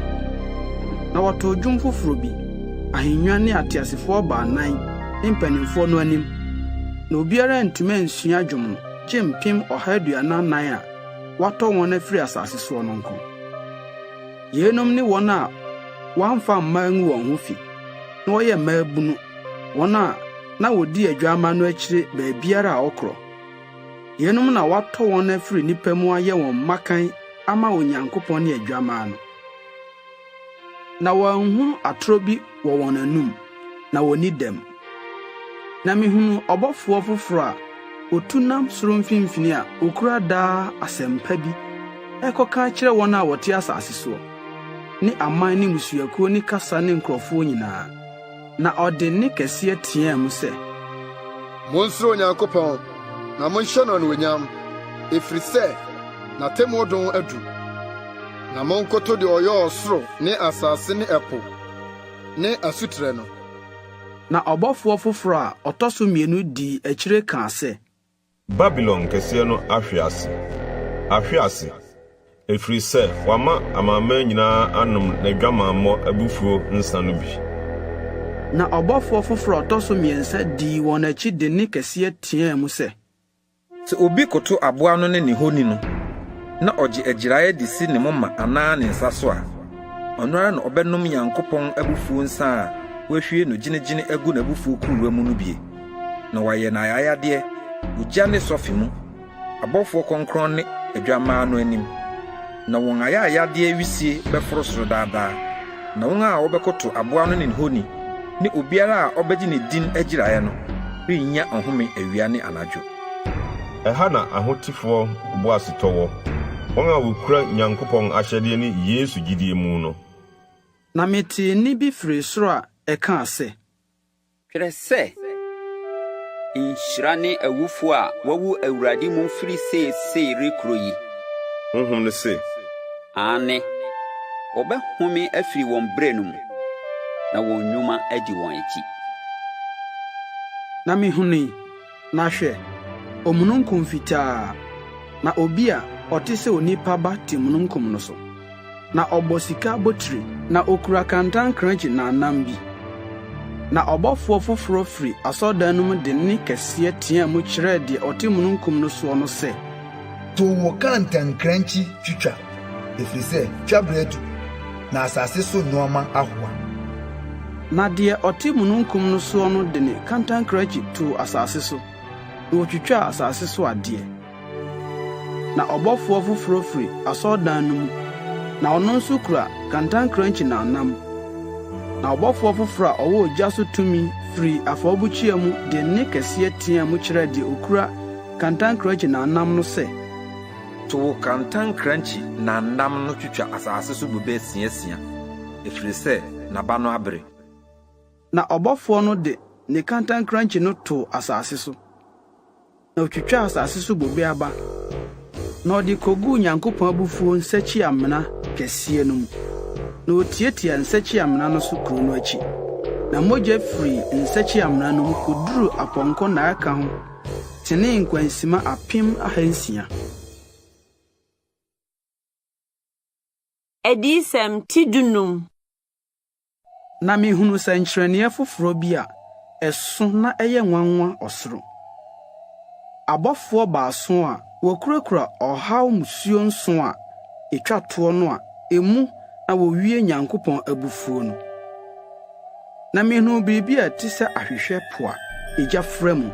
Na wɔtoo dwom foforɔ bi, ahennwa ne ateasefoɔ baanan ne mpanimfoɔ no anim. Na obiara antumi ansua dwom no, gye 144,000 a wɔatɔ wɔn afiri asase soɔ no nko. Yeinom ne wɔn a wɔamfa mmaa angu wɔn ho fi, na wɔyɛ mmaabunu, wɔn a na wɔdi Adwammaa no akyire baabiara a ɔkorɔ. Yeinom na wɔatɔ wɔn afiri nnipa mu ayɛ wɔn mmakan ama Onyankopɔn ne Adwammaa no. Na wɔanhunu atoro bi wɔ wɔn anom, na wɔnni dɛm. Na mihunuu ɔbɔfoɔ foforo a otu nam soro mfimfini a okura daa asɛmpa bi rekɔka akyerɛ wɔn a wɔte asase soɔ, ne aman ne mmusuakuo ne kasa ne nkurɔfoɔ nyinaa. Na ɔde nne kɛseɛ teɛɛ mu sɛ. Monsuro Onyankopɔn, na monhyɛ no anuonyam, ɛfiri sɛ n'atemmuo dɔn adu. Na monkoto deɛ ɔyɔɔ ɔsoro ne asase ne ɛpo ne asutire no. Na ɔbɔfoɔ foforɔ a ɔtɔ so mmienu dii akyire kaa sɛ. Babilon kɛseɛ no ahwe ase! Ahwe ase! Ɛfiri sɛ wama amanaman nyinaa anom n'adwamammɔ abufuo nsã no bi. Na ɔbɔfoɔ foforɔ a ɔtɔ so mmiɛnsa dii wɔn akyi de nne kɛseɛ teaa mu sɛ. Sɛ obi koto aboa no ne ne honi no, na ɔgye agyiraeɛ de si ne moma anaa ne nsa so a, ɔno ara na ɔbɛnom Nyankopɔn abufuo nsã a wahwie no gyenegyene agu n'abufuo kuruwa mu no bie, na wɔayɛ no ayayadeɛ ogya ne sɔfe mu, abɔfoɔ kronkron ne Adwammaa no anim. Na wɔn ayayadeɛ wisie bɛforo soro daa daa, na wɔn a wɔbɛkoto aboa no ne ne honi, ne obiara a ɔbɛgye ne din agyiraeɛ no, rennya ɔhome awia ne anadwo. Ɛha na ahotefoɔ boasetɔ wɔ, wɔn a wɔkura Nyankopɔn ahyɛdeɛ ne Yesu gyidie mu no. Na metee nne bi firii soro a ɛkaa sɛ. Twerɛ sɛ, Nhyira ne awufoɔ a wɔawu Awurade mu firi seesei rekorɔ yi. Honhom no se. Aane, wɔbɛhome afiri wɔn brɛ no mu, na wɔn nnwuma adi wɔn akyi. Na mehunui, na hwɛ, omununkum fitaa, na obi a ɔte sɛ onipa ba te mununkum no so. Na ɔbɔ sika abotiri, na okura kantankrankyi nnamnam bi. Na ɔbɔfoɔ foforɔ firi asɔredan no mu de nne kɛseɛ teaa mu kyerɛɛ deɛ ɔte mununkum no soɔ no sɛ. Tow wo kantankrankyi twitwa, ɛfiri sɛ twaberɛ adu, na asase so nnoɔma ahoa. Na deɛ ɔte mununkum no soɔ no de ne kantankrankyi too asase so, na wɔtwitwaa asase so adeɛ. Na ɔbɔfoɔ foforɔ firi asɔredan no mu, na ɔno nso kura kantankrankyi nnamnam. Na ɔbɔfoɔ foforɔ a ɔwɔ ogya so tumi firii afɔrebukyia mu de nne kɛseɛ teaa mu kyerɛɛ deɛ ɔkura kantankrankyi nnamnam no sɛ. To wo kantankrankyi nnamnam no twitwa asase so bobe asia-asia, ɛfiri sɛ n'aba no abere. Na ɔbɔfoɔ no de ne kantankrankyi no too asase so, na otwitwaa asase so bobe aba, na ɔde koguu Nyankopɔn abufuo nsakyi-amena kɛseɛ no mu. Na otiatiaa nsakyi-amena no so kuro no akyi, na mogya firii nsakyi-amena no mu koduruu apɔnkɔ nnareka ho tenee nkwansima 6,600. Adiyisɛm ti 15. Na mihunuu sɛnkyerɛnneɛ foforɔ bi a ɛso na ɛyɛ nwanwa ɔsoro. Abɔfoɔ baason a wɔkurakura ɔhaw mmusuo nson a etwa toɔ no a emu na wɔwie Nyankopɔn abufuo no. Na mihunuu biribi a ɛte sɛ ahwehwɛ po a egya fra mu.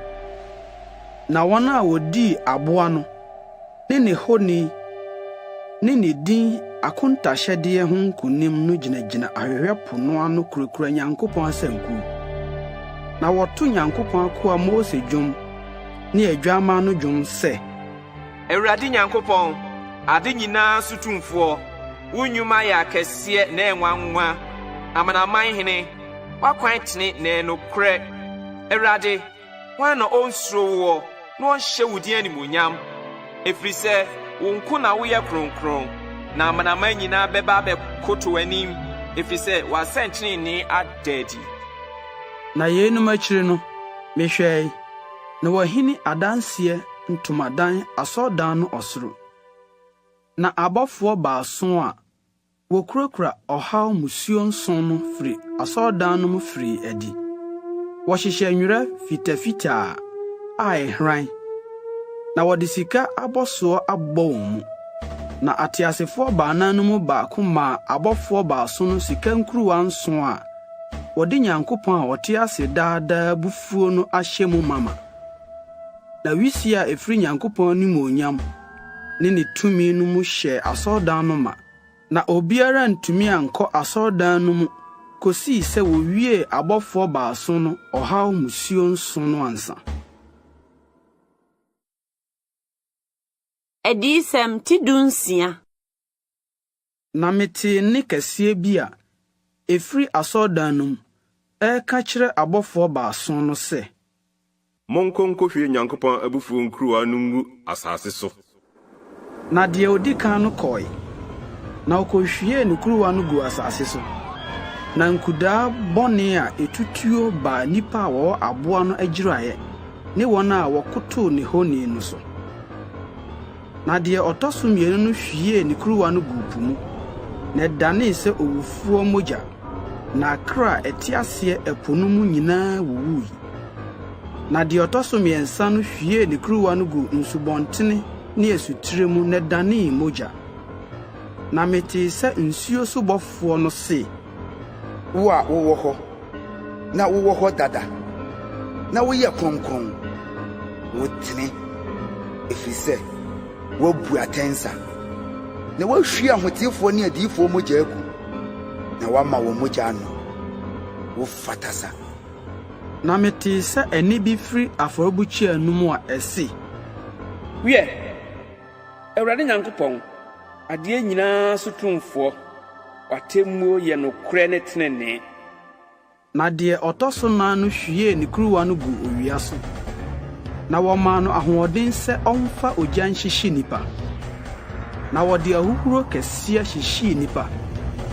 Na wɔn a wɔdii aboa no ne ne honi ne ne din akontahyɛdeɛ ho nkonim no gyinagyina ahwehwɛ po no ano kurakura Nyankopɔn asankuo. Na wɔto Nyankopɔn akoa Mose dwom ne Adwammaa no dwom sɛ. Awurade Nyankopɔn, ade nyinaa so Tumfoɔ, wo nnwuma yɛ akɛseɛ na ɛyɛ nwanwa. Amanaman Hene, w'akwan tene na ɛyɛ nokorɛ. Awurade, Hwan na ɔnsuro woɔ na ɔnhyɛ wo din animuonyam? Ɛfiri sɛ wo nko na woyɛ kronkron, na amanaman nyinaa bɛba abɛkoto w'anim, ɛfiri sɛ w'asɛntenenee ada adi. Na yeinom akyiri no, mehwɛe, na wɔahini adanseɛ ntomadan asɔredan no ɔsoro, na abɔfoɔ baason a Wokurakura ɔhaw mmusuo nson no firi asɔredan no mu firii adi. Wɔhyehyɛ nwera fitafitaa a ɛhran, na wɔde sika abɔsoɔ abobɔ wɔn mu. Na ateasefoɔ baanan no mu baako maa abɔfoɔ baason no sika nkuruwa nson a wɔde Nyankopɔn a ɔte ase daa daa abufuo no ahyɛ mu mama. Na wisie a ɛfiri Nyankopɔn animuonyam ne ne tumi no mu hyɛɛ asɔredan no ma. Na obiara antumi ankɔ asɔredan no mu kosii sɛ wowiee abɔfoɔ baason no ɔhaw mmusuo nson no ansa. Adiyisɛm ti 16. Na metee nne kɛseɛ bi a ɛfiri asɔredan no mu reka kyerɛ abɔfoɔ baason no sɛ. Monkɔ nkohwie Nyankopɔn abufuo nkuruwa no ngu asase so. Na deɛ ɔdi kan no kɔe, na ɔkɔhwiee ne kuruwa no guu asase so. Na nkudaa bɔne a ɛtutuo baa nnipa a wɔwɔ aboa no agyiraeɛ ne wɔn a wɔkotoo ne honi no so. Na deɛ ɔtɔ so mmienu no hwiee ne kuruwa no guu po mu, na ɛdanee sɛ owufoɔ mogya, na akra a ɛte aseɛ ɛpo no mu nyinaa wuwui. Na deɛ ɔtɔ so mmiɛnsa no hwiee ne kuruwa no guu nsubɔntene ne asutire mu, na ɛdanee mogya. Na metee sɛ nsuo so bɔfoɔ no se. Wo a wowɔ hɔ, na wowɔ hɔ dada, na woyɛ kronkron, wotene, ɛfiri sɛ woabu atɛn sa, na woahwie ahoteefoɔ ne adiyifoɔ mogya agu, na woama wɔn mogya anom. Wofata sa. Na metee sɛ ɛnne bi firi afɔrebukyia no mu a ɛse. Wiɛ, Awurade Nyankopɔn, adeɛ nyinaa so tumfoɔ, w'atemmuo yɛ nokorɛ ne tenenee. Na deɛ ɔtɔ so nan no hwiee ne kuruwa no guu owia so, na wɔmaa no ahoɔden sɛ ɔmfa ogya nhyehye nnipa. Na wɔde ahuhuro kɛseɛ hyehyee nnipa,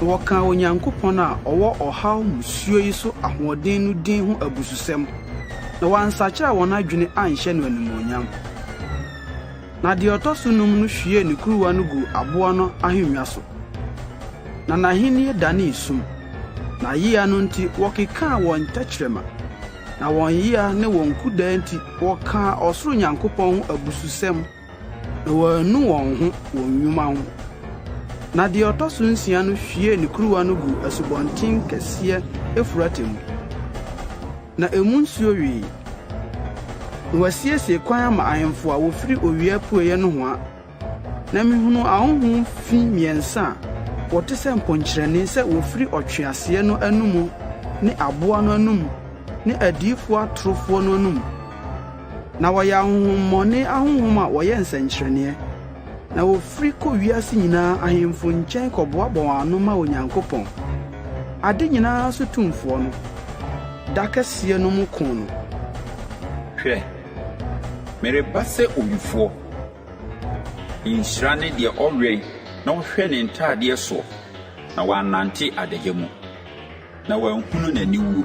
na wɔkaa Onyankopɔn a ɔwɔ ɔhaw mmusuo yi so ahoɔden no din ho abususɛm, na wɔansakyera wɔn adwene anhyɛ no animuonyam. Na deɛ ɔtɔ so num no hwiee ne kuruwa no guu aboa no ahennwa so, na n'ahennie danee sum. Na yea no nti wɔkekaa wɔn tɛkyerɛma, na wɔn yea ne wɔn kudaa nti wɔkaa ɔsoro Nyankopɔn ho abususɛm, na wɔannu wɔn ho wɔn nnwuma ho. Na deɛ ɔtɔ so nsia no hwiee ne kuruwa no guu asubɔnten kɛseɛ Eufrate mu. Na emu nsuo wee. Na wɔasiesie kwan ama ahemfo a wɔfiri owia apueeɛ nohoa. Na mehunuu ahonhom fi mmiɛnsa a wɔte sɛ mponkyerɛne sɛ wɔfiri ɔtweaseɛ no anomu ne aboa no anomu ne adiyifoɔ atorofoɔ no anomu. Na wɔyɛ ahonhommɔne ahonhom a wɔyɛ nsɛnkyerɛnneɛ, na wɔfiri kɔ wiase nyinaa ahemfo nkyɛn kɔboaboa wɔn ano ma Onyankopɔn, ade nyinaa so tumfoɔ no, da kɛseɛ no mu ko no. Hwɛ, mereba sɛ owifoɔ. Nhyira ne deɛ ɔwɛn na ɔhwɛ ne ntadeɛ soɔ, na wannante adagya mu, na wanhunu n'aniwuo.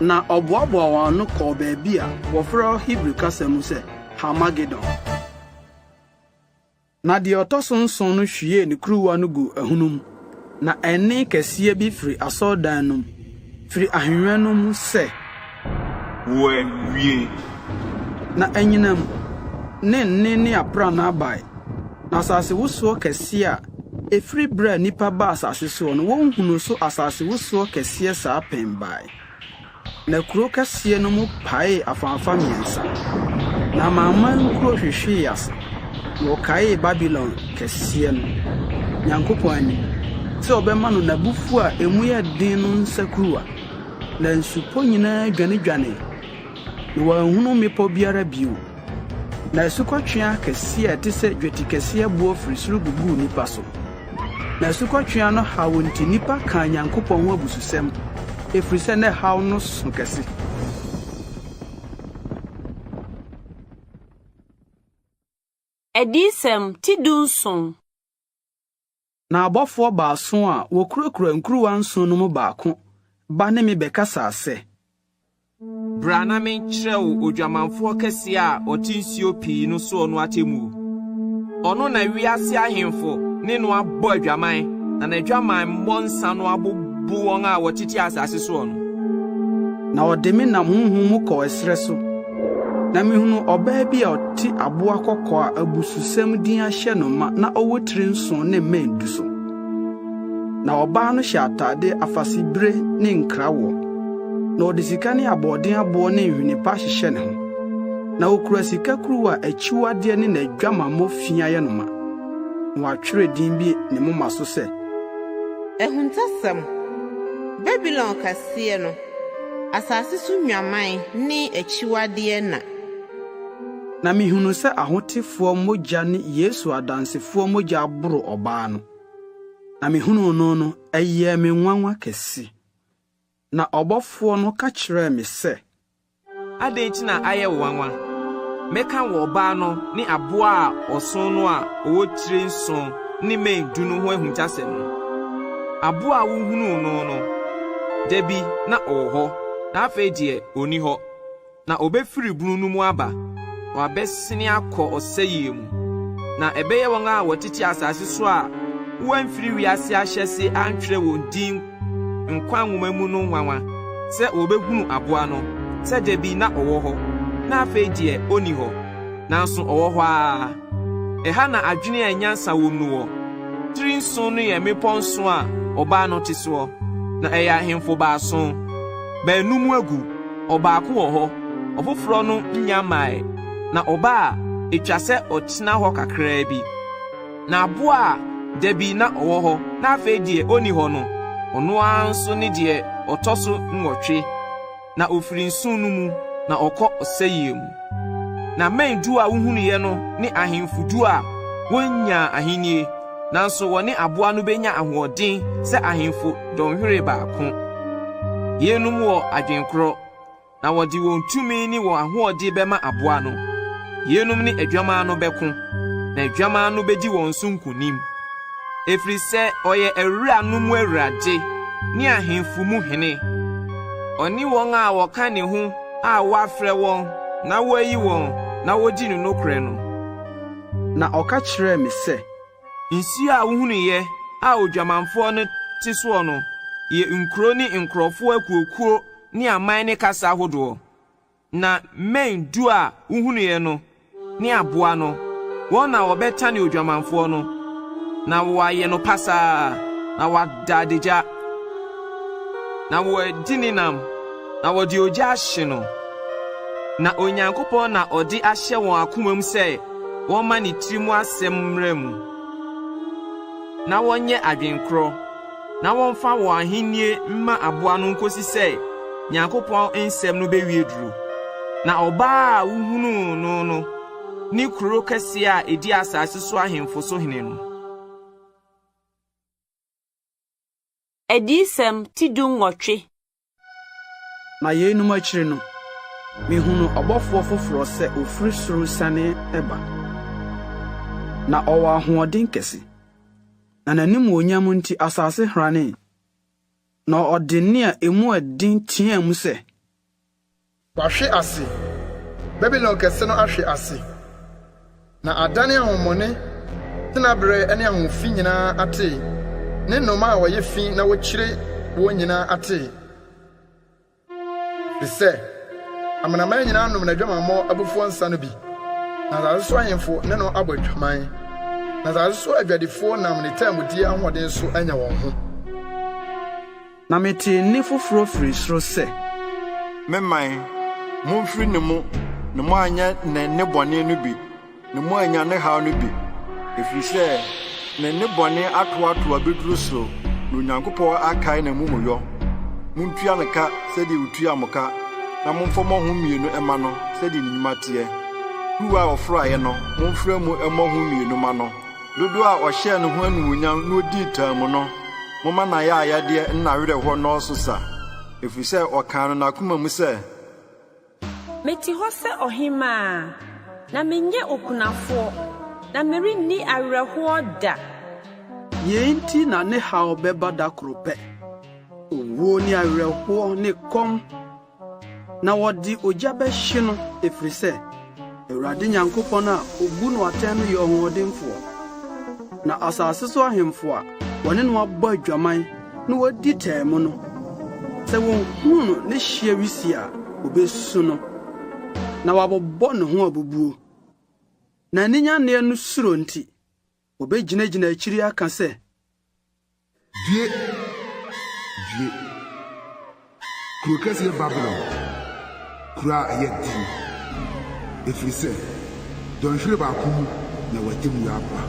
Na ɔboaboaa wɔn ano kɔɔ baabi a wɔfrɛ hɔ Hebri kasa mu sɛ Harmagedon. Na deɛ ɔtɔ so nson no hwiee ne kuruwa no guu ahunum, na ɛnne kɛseɛ bi firi asɔredan no mu, firi ahennwa no mu sɛ. Wɔawie! Na anyinam ne nne ne aprannaa bae, na asasewosoɔ kɛseɛ a ɛfiri berɛ a nnipa baa asase soɔ no wɔnhunuu so asasewosoɔ kɛseɛ saa pɛn bae. Na kuro kɛseɛ no mu paee afaafa mmiɛnsa, na amanaman nkuro hwehwee ase, na wɔkaee Babilon kɛseɛ no, Nyankopɔn anim, sɛ ɔbɛma no n'abufuo a emu yɛ den no nsa kuruwa. Na nsupɔ nyinaa dwanedwanee, na wɔanhunu mmepɔ biara bio. Na asukɔtweaa kɛseɛ a ɛte sɛ dwetikɛseɛ boɔ firi soro guguu nnipa so. Na asukɔtweaa no haw nti nnipa kaa Nyankopɔn ho abususɛm, ɛfiri sɛ na ɛhaw no so kɛse. Adiyisɛm ti dunson. Na abɔfoɔ baason a wɔkurakura nkuruwa nson no mu baako ba ne me bɛkasaa sɛ. Bra na menkyerɛ wo odwamanfoɔ kɛseɛ a ɔte nsuo pii no soɔ no atemmuo. Ɔno na wiase ahemfo ne no abɔ adwaman, na n'adwamammɔ nsa no abobo wɔn a wɔtete asase soɔ no. Na ɔde me nam honhom mu kɔɔ ɛserɛ so, na mihunuu ɔbaa bi a ɔte aboa kɔkɔɔ a abususɛm din ahyɛ no ma na ɔwɔ tiri nson ne mmɛn du so. Na ɔbaa no hyɛ atade afasebire ne nkrawoɔ, na ɔde sika ne aboɔden aboɔ ne nhwene pa ahyehyɛ ne ho. Na okura sika kuruwa a akyiwadeɛ ne n'adwamammɔ fi ayɛ no ma. Na wɔatwerɛ din bi ne moma so sɛ. Ahuntasɛm, Babilon kɛseɛ no, asase so nnwaman ne akyiwadeɛ na. Na mihunuu sɛ ahotefoɔ mogya ne Yesu adansefoɔ mogya aboro ɔbaa no. Na mihunuu no no, ɛyɛɛ me nwanwa kɛse. Na ɔbɔfoɔ no ka kyerɛɛ me sɛ. Adɛn nti na ayɛ wo nwanwa? Mɛka wo ɔbaa no ne aboa a ɔsõ no a ɔwɔ tire nson ne mmɛn du no ho ahuntasɛm no. Aboa a wuhunuu no no, da bi na ɔwɔ hɔ, na afei deɛ onni hɔ, na obefiri bunu no mu aba, na wabɛsene akɔ ɔsɛeɛ mu. Na ɛbɛyɛ wɔn a wɔtete asase so a wɔamfiri wiase ahyɛse antwerɛ wɔn din nkwa nwoma mu no nwanwa sɛ wɔbɛhunu aboa no sɛ da bi na ɔwɔ hɔ, na afei deɛ ɔnni hɔ, nanso ɔwɔ hɔ ara. Ɛha na adwene a nyansa wom no wɔ. Tiri nson no yɛ mmepɔ nson a ɔbaa no te soɔ, na ɛyɛ ahemfo baason. Baanum agu, ɔbaako wɔ hɔ, ɔfoforɔ no nnya mmae, na ɔba a, etwa sɛ ɔtena hɔ kakraa bi. Na aboa a da bi na ɔwɔ hɔ na afei deɛ ɔnni hɔ no, ɔno ara nso ne deɛ ɔtɔ so nwɔtwe, na ɔfiri nson no mu, na ɔkɔ ɔsɛeɛ mu. Na mmɛn du a wohunuiɛ no ne ahemfo du a wonnyaa ahennie, nanso wɔne aboa no benya ahoɔden sɛ ahemfo dɔnhwere baako. Yeinom wɔ adwenkorɔ, na wɔde wɔn tumi ne wɔn ahoɔden bɛma aboa no. Yeinom ne Adwammaa no bɛko, na Adwammaa no bedi wɔn so nkonim, ɛfiri sɛ ɔyɛ awuranom mu Awurade ne ahemfo mu Hene. Ɔne wɔn a wɔka ne ho a wɔafrɛ wɔn na wɔayi wɔn na wodi no nokorɛ no. Na ɔka kyerɛɛ me sɛ. Nsuo a wohunuiɛ a odwamanfoɔ no te soɔ no yɛ nkuro ne nkurɔfoɔ akuakuo ne aman ne kasa ahodoɔ. Na mmɛn du a wohunuiɛ no ne aboa no, wɔn na wɔbɛtane odwamanfoɔ no, na wɔayɛ no pasaa, na wada adagya, na wɔadi ne nam, na wɔde ogya ahye no. Na Onyankopɔn na ɔde ahyɛ wɔn akomam sɛ wɔmma ne tirim asɛm mmra mu, na wɔnyɛ adwenkorɔ, na wɔmfa wɔn ahenni mma aboa no nkosi sɛ Nyankopɔn nsɛm no bewie duru. Na ɔbaa a wuhunuu no no ne kurow kɛse a edi asase so ahemfo so hene no. Adiyisɛm ti dunwɔtwe. Na yeinom akyiri no, mihunuu ɔbɔfoɔ foforɔ sɛ ofiri soro resiane ba. Na ɔwɔ ahoɔden kɛse, na n'animuonyam nti asase hranee. Na ɔde nne a emu yɛ den teɛɛ mu sɛ. Wahwe ase! Babilon Kɛse no ahwe ase! Na adane ahonhommɔne tenaberɛ ne ahonhom fi nyinaa atee, ne nnomaa a wɔyɛ fi na wokyiri wɔn nyinaa atee. Ɛfiri sɛ amanaman nyinaa anom n'adwamammɔ abufuo nsa no bi, na asase so ahemfo ne no abɔ adwaman, na asase so adwadifoɔ nam ne taamudie ahoɔden so anya wɔn ho. Na metee nne foforɔ firii soro sɛ. Me man, momfiri ne mu, na moanyɛ ne nnebɔne no bi, na moannya ne haw no bi, ɛfiri sɛ ne nnebɔne atoatoa bɛduru soro, na Onyankopɔn akae n'amumuyɔ. Montua no ka sɛdeɛ ɔtuaa mo ka, na momfa mmɔ ho mmienu mma no sɛdeɛ ne nnwuma teɛ. Kuruwa a ɔfraeɛ no, momfra mu mmɔ ho mmienu mma no. Dodoɔ a ɔhyɛɛ ne ho animuonyam na ɔdii taamu no, momma n'ayaayadeɛ ne n'awerɛhoɔ nnɔɔso sa, ɛfiri sɛ ɔkaa no n'akoma mu sɛ. Mete hɔ sɛ ɔhemmaa, na menyɛ okunafoɔ, na merenni awerɛhoɔ da. Yei nti na ne haw bɛba da koro pɛ, owuo ne awerɛhoɔ ne kɔm. Na wɔde ogya bɛhye no, ɛfiri sɛ Awurade Nyankopɔn a obu no atɛn no yɛ ɔhoɔdenfoɔ. Na asase so ahemfo a wɔne no abɔ adwaman na wɔadi taamu no, sɛ wɔhunu no ne hyeɛ wisie a, wɔbɛsu no, na wɔabobɔ ne ho abubuo. Na aninyanneɛ no suro nti, wɔbɛgyinagyina akyiri aka sɛ, Due! Due! Kuro kɛseɛ Babilon, kuro a ɛyɛ den, ɛfiri sɛ dɔnhwere baako mu na w'atemmuo aba.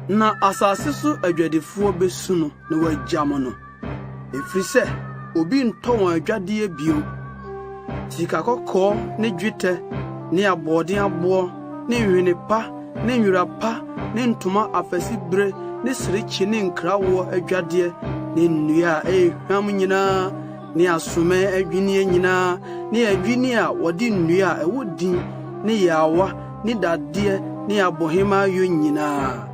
Na asase so adwadifoɔ bɛsu no na wɔagyam no, ɛfiri sɛ obi ntɔ wɔn adwadeɛ bio, sika kɔkɔɔ ne dwetɛ ne aboɔden aboɔ ne nhwene pa ne nwera pa ne ntoma afasebire ne serekye ne nkrawoɔ adwadeɛ ne nnua a ɛyɛ hwam nyinaa ne asomɛ adwinneɛ nyinaa ne adwinneɛ a wɔde nnua a ɛwɔ din ne yaawa ne dadeɛ ne abohemaa yɔ nyinaa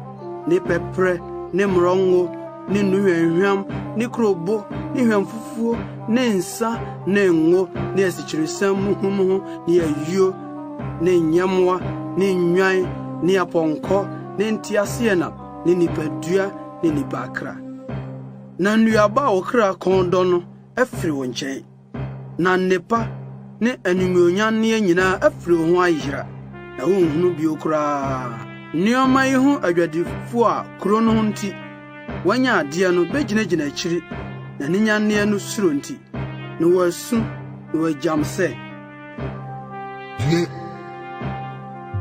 ne pɛprɛ ne mmorɔngo ne nnuhwamhwam ne kurobo ne hwamfufuo ne nsa ne ngo ne asikyiresiam muhumuhu ne ayuo ne nyɛmmoa ne nnwan ne apɔnkɔ ne nteaseɛnam ne nnipadua ne nnipa akra. Na nnuaba a wo kra kɔn dɔ no afiri wo nkyɛn, na nnepa ne animuonyanneɛ nyinaa afiri wo ho ayera, na wonhunu bio koraa. Nneɛma yi ho adwadifoɔ a kuro no ho nti wɔanya adeɛ no bɛgyinagyina akyiri, n'aninyanneɛ no suro nti, na wɔasu na wɔagyam sɛ. Due!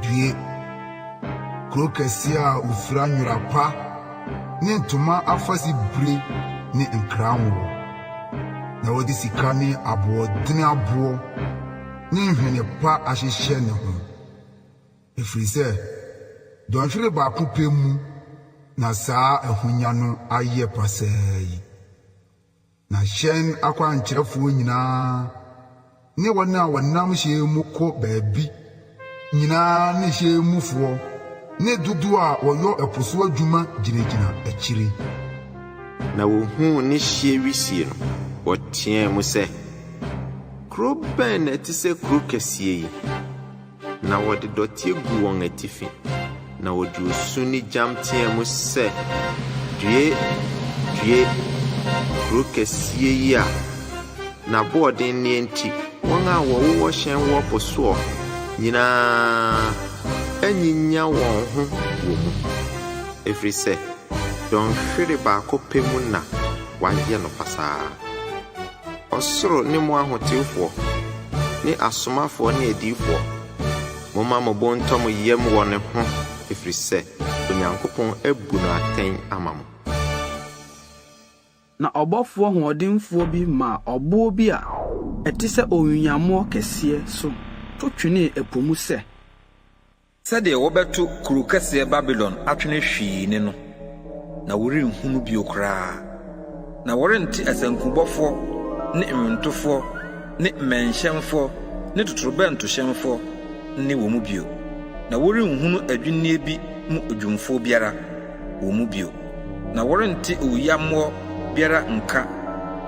Due! Kuro kɛseɛ a wɔfira nwera pa ne ntoma afasebire ne nkranwoɔ, na wɔde sika ne aboɔdene aboɔ ne nhwene pa ahyehyɛ ne ho, ɛfiri sɛ dɔnhwere baako pɛ mu na saa ahonya no ayɛ pasaa yi. Na hyɛn akwankyerɛfoɔ nyinaa ne wɔn a wɔnam hyɛn mu kɔ baabi nyinaa ne hyɛn mufoɔ ne dodoɔ a wɔyɔ ɛpo so adwuma gyinagyina akyire. Na wɔhuu ne hyeɛ wisie no, wɔteaa mu sɛ, Kuro bɛn na ɛte sɛ kuro kɛseɛ yi? Na wɔde dɔteɛ guu wɔn atifi, na wɔde osu ne gyam teɛɛ mu sɛ, Due! Due! Kuro kɛseɛ yi a n'aboɔdenneɛ nti wɔn a wɔwowɔ hyɛn wɔ po soɔ nyinaa anyinya wɔn ho wɔ mu, ɛfiri sɛ dɔnhwere baako pɛ mu na wɔayɛ no pasaa. Ɔsoro ne mo ahotewfoɔ, ne asomafoɔ ne adiyifoɔ, momma mo bo ntɔ mo yam wɔ ne ho, ɛfiri sɛ Onyankopɔn abu no atɛn ama mo. Na ɔbɔfoɔ hoɔdenfoɔ bi maa ɔboɔ bi a ɛte sɛ owiyammoɔ kɛseɛ so to twenee ɛpo mu sɛ. Sɛdeɛ wɔbɛto kuro kɛseɛ Babilon atwene hwii ne no, na worenhunu bio koraa. Na wɔrente asankubɔfoɔ ne nnwontofoɔ ne mmɛnhyɛnfoɔ ne totorobɛntohyɛnfoɔ nne wɔ mu bio, na worenhunu adwinnie bi mu odwumfoɔ biara wɔ mu bio, na wɔrente owuyammoɔ biara nka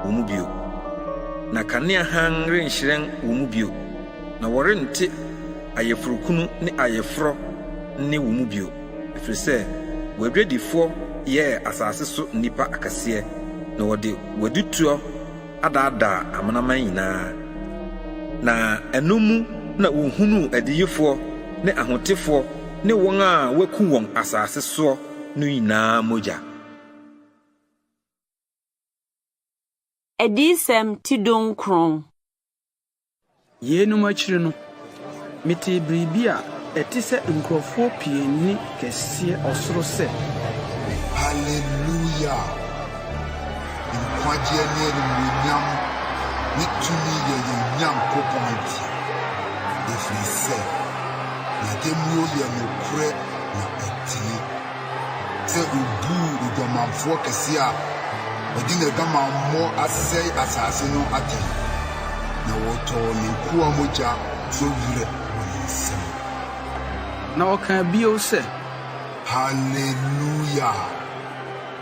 wɔ mu bio, na kanea hann renhyerɛn wɔ mu bio, na wɔrente ayeforokunu ne ayeforɔ nne wo mu bio, ɛfiri sɛ w'adwadifoɔ yɛɛ asase so nnipa akɛseɛ, na wɔde w'adutoɔ adaadaa amanaman nyinaa. Na ɛno mu na wɔhunuu adiyifoɔ ne ahotefoɔ ne wɔn a wɔaku wɔn asase soɔ no nyinaa mogya. Adiyisɛm ti dunkron. Yeinom akyiri no, metee biribi a ɛte sɛ nkurɔfoɔ pii nne kɛseɛ ɔsoro sɛ. Haleluia! Nkwagyeɛ ne animuonyam ne tumi yɛ yɛn Nyankopɔn dea, ɛfiri sɛ n'atemmuo yɛ nokorɛ na ɛtene. sɛ obuu odwamanfoɔ kɛseɛ a ɔde n'adwamammɔ asɛe asase no atɛn, na wɔtɔɔ ne nkoa mogya so werɛ wɔ ne nsam. Na ɔkaa bio sɛ. Haleluia!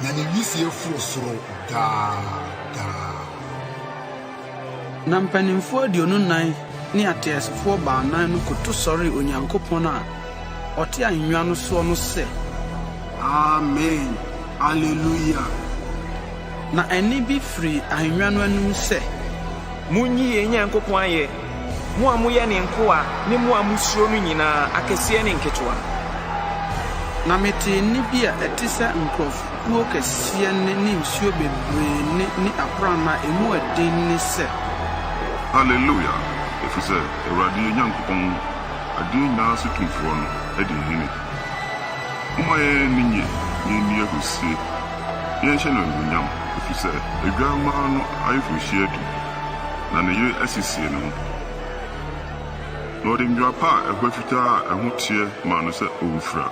Na ne wisie foro soro daa daa. Na mpanimfoɔ 24 ne ateasefoɔ baanan no koto sɔree Onyankopɔn a ɔte ahennwa no soɔ no sɛ. Amen! Aleluia! Na ɛnne bi firii ahennwa no anim sɛ. Monyi yɛn Nyankopɔn ayɛ, mo a moyɛ ne nkoa ne mo a musuro no nyinaa, akɛseɛ ne nketewa. Na metee nne bi a ɛte sɛ nkurɔfokuo kɛseɛ nne ne nsuo bebree nne ne aprannaa a emu yɛ den nne sɛ. Haleluia! Ɛfiri sɛ Awurade yɛn Nyankopɔn, adeɛ nyinaa so Tumfoɔ no, adi hene. Momma yɛn ani nnye na yɛnni ahurisie, na yɛnhyɛ no animuonyam, ɛfiri sɛ Adwammaa no ayeforɔhyia adu, na ne yere asiesie ne ho. Na ɔde nwera pa a ɛhwa fitaa a ɛho teɛ maa no sɛ ɔmfira,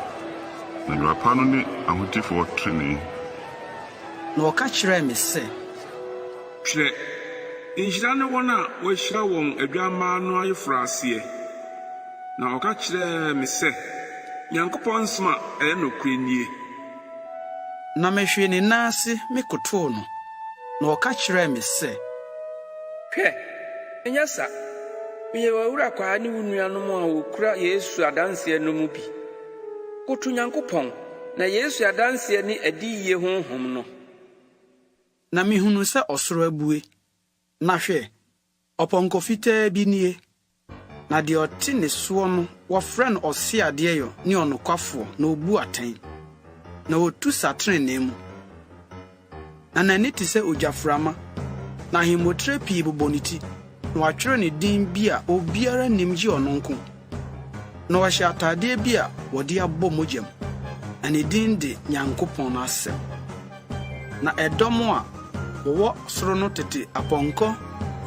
na nwera pa no ne ahotefoɔ trenee. Na ɔka kyerɛɛ me sɛ. Twerɛ, Nhyira ne wɔn a wɔahyira wɔn Adwammaa no ayeforɔ aseɛ. Na ɔka kyerɛɛ me sɛ, Nyankopɔn nsɛm a ɛyɛ nokorɛ nie. Na mehwee ne nan ase mekotoo no, na ɔka kyerɛɛ me sɛ. Hwɛ! Ɛnyɛ sa! Meyɛ w'awurakwaa ne wo nuanom a wɔkura Yesu adanseɛ no mu bi. Koto Nyankopɔn, na Yesu adanseɛ ne adiyie honhom no. Na mihunuu sɛ ɔsoro abue, na hwɛ, ɔpɔnkɔ fitaa bi nie, na deɛ ɔte ne soɔ no, wɔfrɛ no Ɔseadeɛyɔ ne Ɔnokwafoɔ, na ɔbu atɛn, na ɔtu sa trenee mu. Na n'ani te sɛ ogyaframa, na ahemmotire pii bobɔ ne ti, na wɔatwerɛ ne din bi a obiara nnim gye ɔno nko. Na ɔhyɛ atadeɛ bi a wɔde abɔ mogya mu, na ne din de Nyankopɔn Asɛm. Na ɛdɔm a wɔwɔ soro no tete apɔnkɔ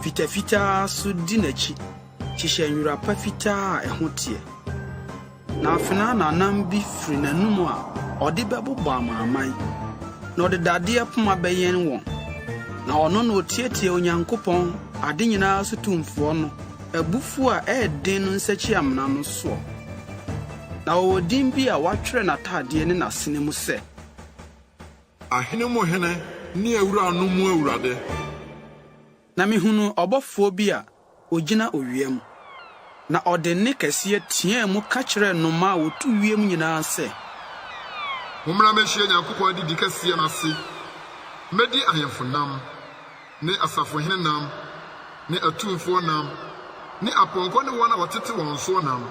fitafitaa so di n'akyi hyehyɛ nwera pa fitaa a ɛho teɛ. Na afena nnamnam bi firi n'anom a ɔde bɛbobɔ amanaman, na ɔde dadeɛ poma bɛyɛn wɔn. Na ɔno na otiatia Onyankopɔn, ade nyinaa so tumfoɔ no, abufuo a ɛyɛ den no nsakyi-amena no soɔ. Na ɔwɔ din bi a wɔatwerɛ n'atadeɛ ne n'asene mu sɛ. Ahene mu Hene ne awuranom mu Awurade. Na mehunuu ɔbɔfoɔ bi a ɔgyina owia mu, na ɔde nne kɛseɛ teaa mu ka kyerɛɛ nnomaa a wɔtu wiem nyinaa sɛ. Mommra mmɛhyia Nyankopɔn adidi kɛseɛ no ase mmɛdi ahemfo nam, ne asafohene nam, ne atumfoɔ nam, ne apɔnkɔ ne wɔn a wɔtete wɔn soɔ nam,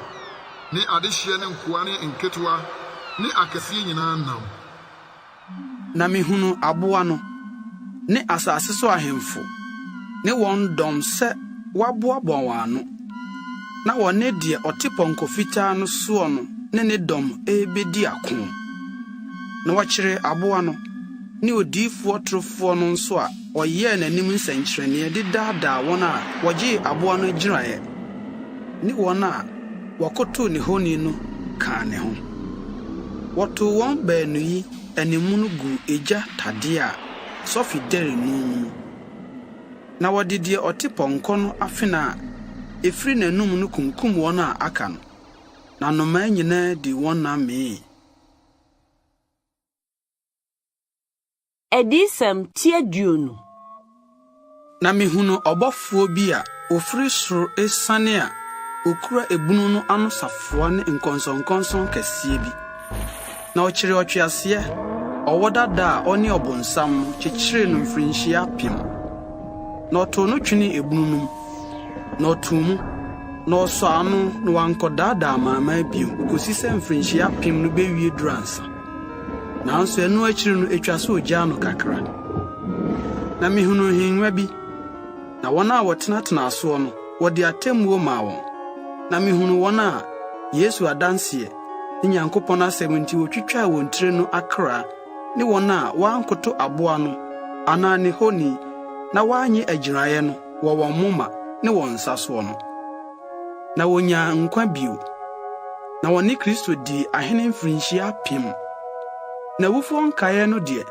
ne adehyeɛ ne nkoa ne nketewa ne akɛseɛ nyinaa nam. Na mihunuu aboa no, ne asase so ahemfo ne wɔn dɔm sɛ wɔaboaboa wɔn ano, na wɔne deɛ ɔte pɔnkɔ fitaa no soɔ no ne ne dɔm rebedi ako. Na wɔkyeree aboa no, ne odiyifoɔ torofoɔ no nso a ɔyɛɛ n'anim nsɛnkyerɛnneɛ de daadaa wɔn a wɔgyee aboa no agyiraeɛ ne wɔn a wɔkotow ne honi no kaa ne ho. Wɔtow wɔn baanu yi animono guu egya tadeɛ a sɔfe dɛre no mu, na wɔde deɛ ɔte pɔnkɔ no afena a efiri n'anom no kunkum wɔn a aka no, na nnomaa nyinaa dii wɔn nam mee. Adiyisɛm ti 20. Na mihunuu ɔbɔfoɔ bi a ofiri soro resiane a okura ebunu no ano safoa ne nkɔnsɔnkɔnsɔn kɛseɛ bi. Na ɔkyeree ɔtweaseɛ, ɔwɔ dada a ɔne ɔbonsam no, kyekyeree no mfirinhyia apem. Na ɔtow no twenee ebunu no mu, na ɔtoo mu, na ɔsɔɔ ano na wankɔdaadaa amanaman bio kosi sɛ mfirinhyia apem no bewie duru ansa. Nanso ɛno akyiri no etwa sɛ ogyaa no kakra. Na mihunuu nhengua bi, na wɔn a wɔtenatenaa soɔ no, wɔde atemmuo maa wɔn. Na mihunuu wɔn a Yesu adanseɛ ne Nyankopɔn asɛm nti wotwitwaa wɔn tiri no akra ne wɔn a wɔankoto aboa no anaa ne honi na wɔannye agyiraeɛ no wɔ wɔn moma ne wɔn nsa soɔ no. Na wonyaa nkwa bio, na wɔne Kristo dii ahene mfirinhyia apem. Na awufoɔ nkaeɛ no deɛ,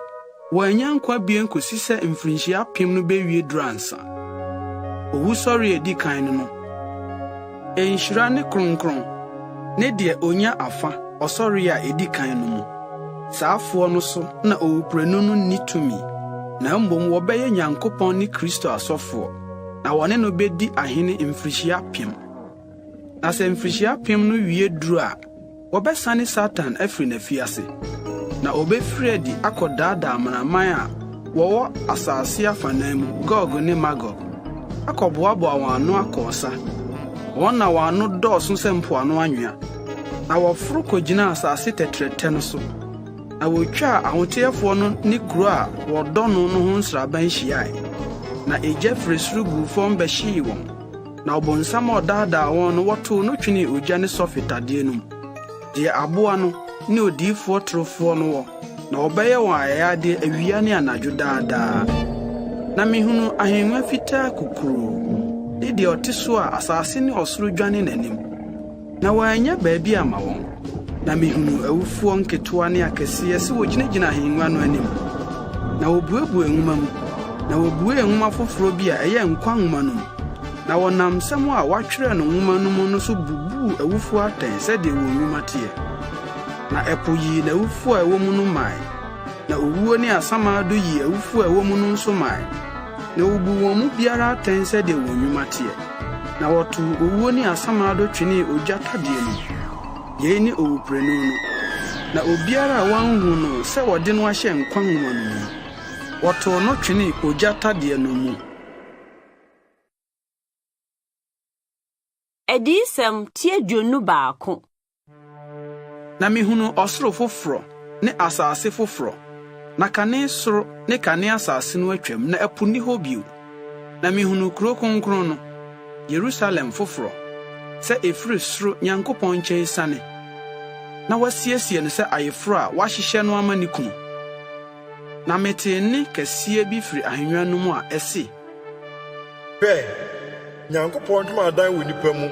wɔannya nkwa bio kosi sɛ mfirinhyia apem no bewie duru ansa. Owusɔre a edi kan no no, nhyira ne kronkron ne deɛ onya afa ɔsɔre a edi kan no mu. Saa afoɔ no so na owuprenu no nni tumi, na mmom wɔbɛyɛ Nyankopɔn ne Kristo asɔfoɔ, na wɔne no bedi ahene mfirihyia apem. Na sɛ mfirihyia apem no wie duru a, wɔbɛsane Satan afiri n'afiase, na obefiri adi akɔdaadaa amanaman a wɔwɔ asase afanan mu, Gog ne Magog, akɔboaboa wɔn ano akɔ ɔsa. Wɔn na wɔn ano dɔɔso sɛ mpoano anwea. Na wɔforo kogyinaa asase tɛtrɛtɛ no so, na wotwaa ahoteɛfoɔ no ne kuro a wɔdɔ no no ho nsraban hyiae. Na egya firi soro guu fam bɛhyee wɔn. Na ɔbonsam a ɔdaadaa wɔn no, wɔtow no twenee ogya ne sɔfe tadeɛ no mu, deɛ aboa no ne odiyifoɔ torofoɔ no wɔ, na wɔbɛyɛ wɔn ayayadeɛ awia ne anadwo daa daa. Na mehunuu ahengua fitaa kokuroo, ne deɛ ɔte so a asase ne ɔsoro dwane n'anim. Na wɔannya baabi amma wɔn. Na mihunuu awufoɔ nketewa ne akɛseɛ sɛ wɔgyinagyina ahengua no anim. Na wɔbuebuee nwoma mu, na wɔbuee nwoma foforɔ bi a ɛyɛ nkwa nwoma no mu. Na wɔnam nsɛm a wɔatwerɛ no nwoma no mu no so bubuu awufoɔ atɛn sɛdeɛ wɔn nnwuma teɛ. Na ɛpo yii n'awufoɔ a ɛwɔ mu no mae, na owuo ne Asamando yii awufoɔ a ɛwɔ mu no nso mae. Na wobuu wɔn mu biara atɛn sɛdeɛ wɔn nnwuma teɛ. Na wɔtoo owuo ne Asamando twenee ogya tadeɛ no mu. Yei ne owuprenu no. Na obiara a wɔanhu no sɛ wɔde no ahyɛ nkwa nwoma no mu no, wɔtoo no twenee ogya tadeɛ no mu. Adiyisɛm ti 21. Na mihunuu ɔsoro foforɔ ne asase foforɔ, na kane soro ne kane asase no atwam, na ɛpo nni hɔ bio. Na mihunuu kurow kronkron no, Yerusalem foforɔ, sɛ ɛfiri soro Nyankopɔn nkyɛn resiane, na wɔasiesie no sɛ ayeforo a wɔahyehyɛ no ama ne kunu. Na metee nne kɛseɛ bi firi ahennwa no mu a ɛse. Hwɛ! Nyankopɔn ntomadan wɔ nnipa mu,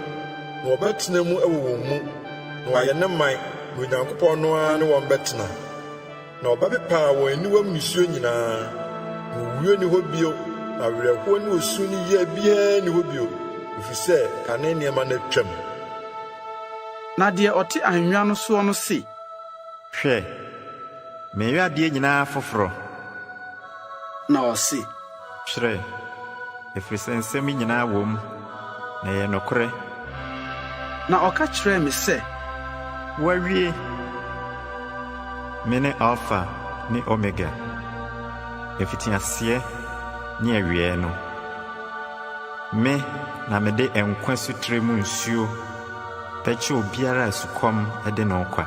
na ɔbɛtena mu wɔ wɔn mu, na wɔayɛ ne man, na Onyankopɔn no ara ne wɔn bɛtena. Na ɔbɛpepa wɔn aniwam nisuo nyinaa, na owuo nni hɔ bio, na awerɛhoɔ ne osu ne yea biara nni hɔ bio, ɛfiri sɛ kane nneɛma no atwam. Na deɛ ɔte ahennwa no soɔ no se. Hwɛ! Mereyɛ adeɛ nyinaa foforɔ. Na ɔse. Twerɛ, ɛfiri sɛ nsɛm yi nyinaa wom, na ɛyɛ nokorɛ. Na ɔka kyerɛɛ me sɛ. Wɔawie! Mene Alfa ne Omega, mfitiaseɛ ne awieɛ no. Me na mede nkwa asutire mu nsuo bɛkyɛ obiara a sukɔm de no kwa.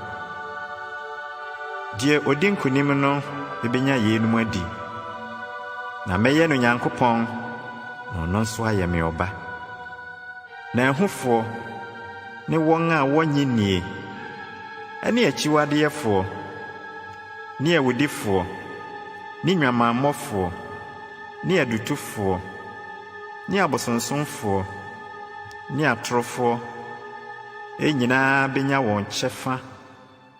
Deɛ ɔdi nkonim no bɛnya yeinom adi, na mɛyɛ no Nyankopɔn na ɔno nso ayɛ me ɔba. Na ahufoɔ ne wɔn a wɔnnye nnie, ne akyiwadeyɛfoɔ, ne awudifoɔ, ne nnwamammɔfoɔ, ne adutofoɔ, ne abosonsomfoɔ, ne atorofoɔ nyinaa bɛnya wɔn kyɛfa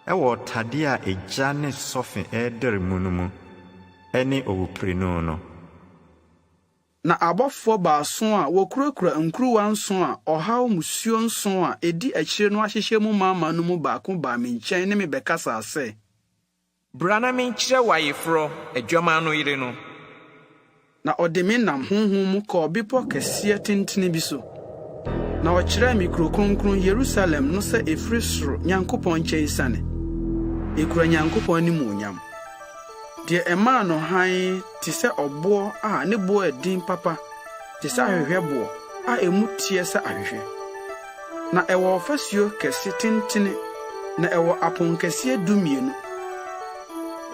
wɔ ɔtadeɛ a egya ne sɔfe redɛre mu no mu ne owuprenu no. Na abɔfoɔ baason a wɔkurakura nkuruwa nson a ɔhaw mmusuo nson a ɛdi akyire no ahyehyɛ mu mama no mu baako baa me nkyɛn ne me bɛkasaa sɛ. Bra na menkyerɛ wo ayeforɔ, Adwammaa no yere no. Na ɔde me nam honhom mu kɔɔ bepɔ kɛseɛ tentene bi so, na ɔkyerɛɛ me kuro kronkron Yerusalem no sɛ ɛfiri soro Nyankopɔn nkyɛn resiane. Ɛkura Nyankopɔn animuonyam. Deɛ ɛmaa no hann te sɛ ɔboɔ a ne boɔ yɛ den papa te sɛ ahwehwɛboɔ a emu teɛ sɛ ahwehwɛ. Na ɛwɔ ɔfasuo kɛse tentene, na ɛwɔ aponkɛseɛ dumienu.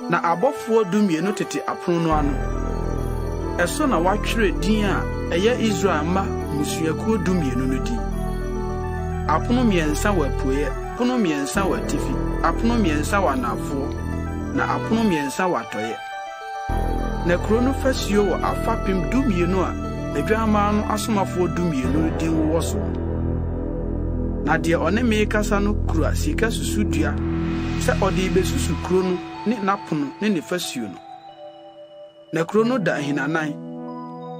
Na abɔfoɔ dumienu tete apono no ano. Ɛso na wɔatwerɛ din a ɛyɛ Israel mma mmusuakuo dumienu no din. Apono mmiɛnsa wɔ apueeɛ, pono mmiɛnsa wɔ atifi, apono mmiɛnsa wɔ anafoɔ, na apono mmiɛnsa wɔ atɔeɛ. Na kuro no fasuo wɔ afapem dumienu a Adwammaa no asomafoɔ dumienu no din wowɔ soɔ. Na deɛ ɔne me rekasa no kura sika susudua sɛ ɔde rebesusu kuro no ne n'apono ne ne fasuo no. Na kuro no da ahinanan,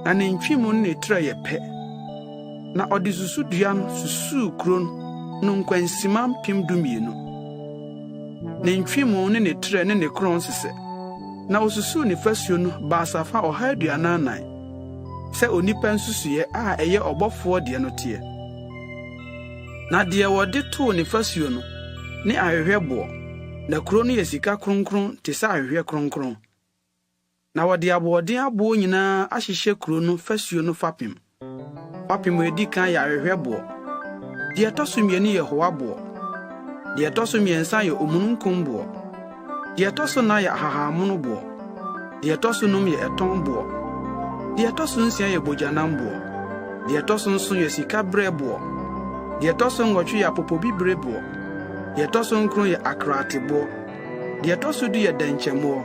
na ne ntwemu ne ne trɛ yɛ pɛ. Na ɔde susudua no susuu kuro no nkwansima 12,000. Ne ntwemu ne ne trɛ ne ne korɔn sesɛ. Na osusuw ne fasuo no basafa ɔha aduanan nnan, sɛ onipa nsusuiɛ a ɛyɛ ɔbɔfoɔ deɛ no teɛ. Na deɛ wɔde too ne fasuo no ne ahwehwɛboɔ, na kuro no yɛ sika kronkron te sɛ ahwehwɛ kronkron. Na wɔde aboɔden aboɔ nyinaa ahyehyɛ kuro no fasuo no fapem. Fapem a edi kan yɛ ahwehwɛboɔ, deɛ ɛtɔ so mmienu yɛ hoaboɔ, deɛ ɛtɔ so mmiɛnsa yɛ omununkumboɔ, deɛ ɛtɔ so nnan yɛ ahahammonoboɔ, deɛ ɛtɔ so num yɛ ɛtɔnboɔ, deɛ ɛtɔ so nsia yɛ bogyanamboɔ, deɛ ɛtɔ so nson yɛ sikabereɛboɔ, deɛ ɛtɔ so nwɔtwe yɛ apopobibireboɔ, deɛ ɛtɔ so nkron yɛ akraateboɔ, Deɛ ɛtɔ so du yɛ dɛnkyɛmmoɔ.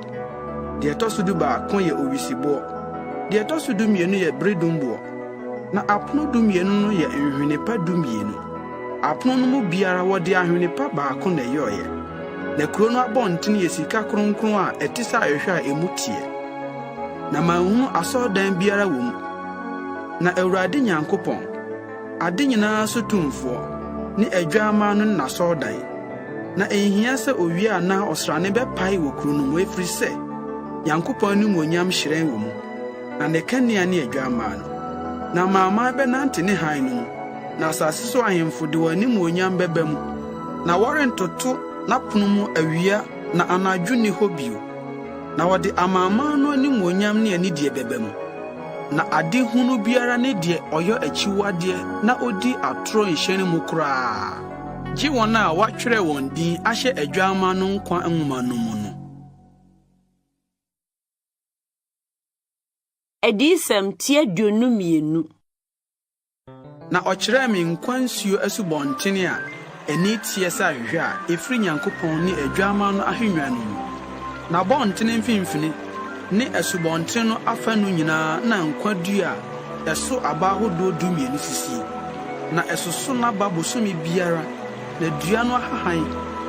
Deɛ ɛtɔ so dubaako yɛ owisiboɔ. Deɛ ɛtɔ so dumienu yɛ beredumboɔ. Na apono dumienu no yɛ nhwene pa dumienu. Apono no mu biara wɔde ahwene pa baako na ɛyɔeɛ. Na kuro no abɔntene yɛ sika kronkron a ɛte sɛ ahwehwɛ a emu teɛ. Na manhunu asɔredan biara wɔ mu. Na Awurade Nyankopɔn, ade nyinaa so tumfoɔ, ne Adwammaa no ne n'asɔredan. Na enhia sɛ owia anaa ɔsrane bɛpae wɔ kurow no mu, efiri sɛ, Nyankopɔn animuonyam hyerɛn wɔ mu, na ne kanea ne Adwammaa no. Na amanaman bɛnante ne hann no mu, na asase so ahemfo de wɔn animuonyam bɛba mu. Na wɔrentoto N'apono mu awia na anadwo nni hɔ bio, na wɔde amanaman no animuonyam ne anidie bɛba mu. Na ade hunu biara ne deɛ ɔyɔ akyiwadeɛ na odi atorɔ nhyɛne mu koraa, gye wɔn a wɔatwerɛ wɔn din ahyɛ Adwammaa no nkwa nwoma no mu no. Adiyisɛm ti 22. Na ɔkyerɛɛ me nkwa nsuo asubɔntene a ani teɛ sɛ ahwehwɛ a ɛfiri Nyankopɔn ne Adwammaa no ahennwa no mu. N'abɔntene mfimfini ne asubɔntene no afanu nyinaa na nkwa dua a ɛso aba ahodoɔ dumienu sisie, na ɛsoso n'aba bosome biara, na dua no ahahan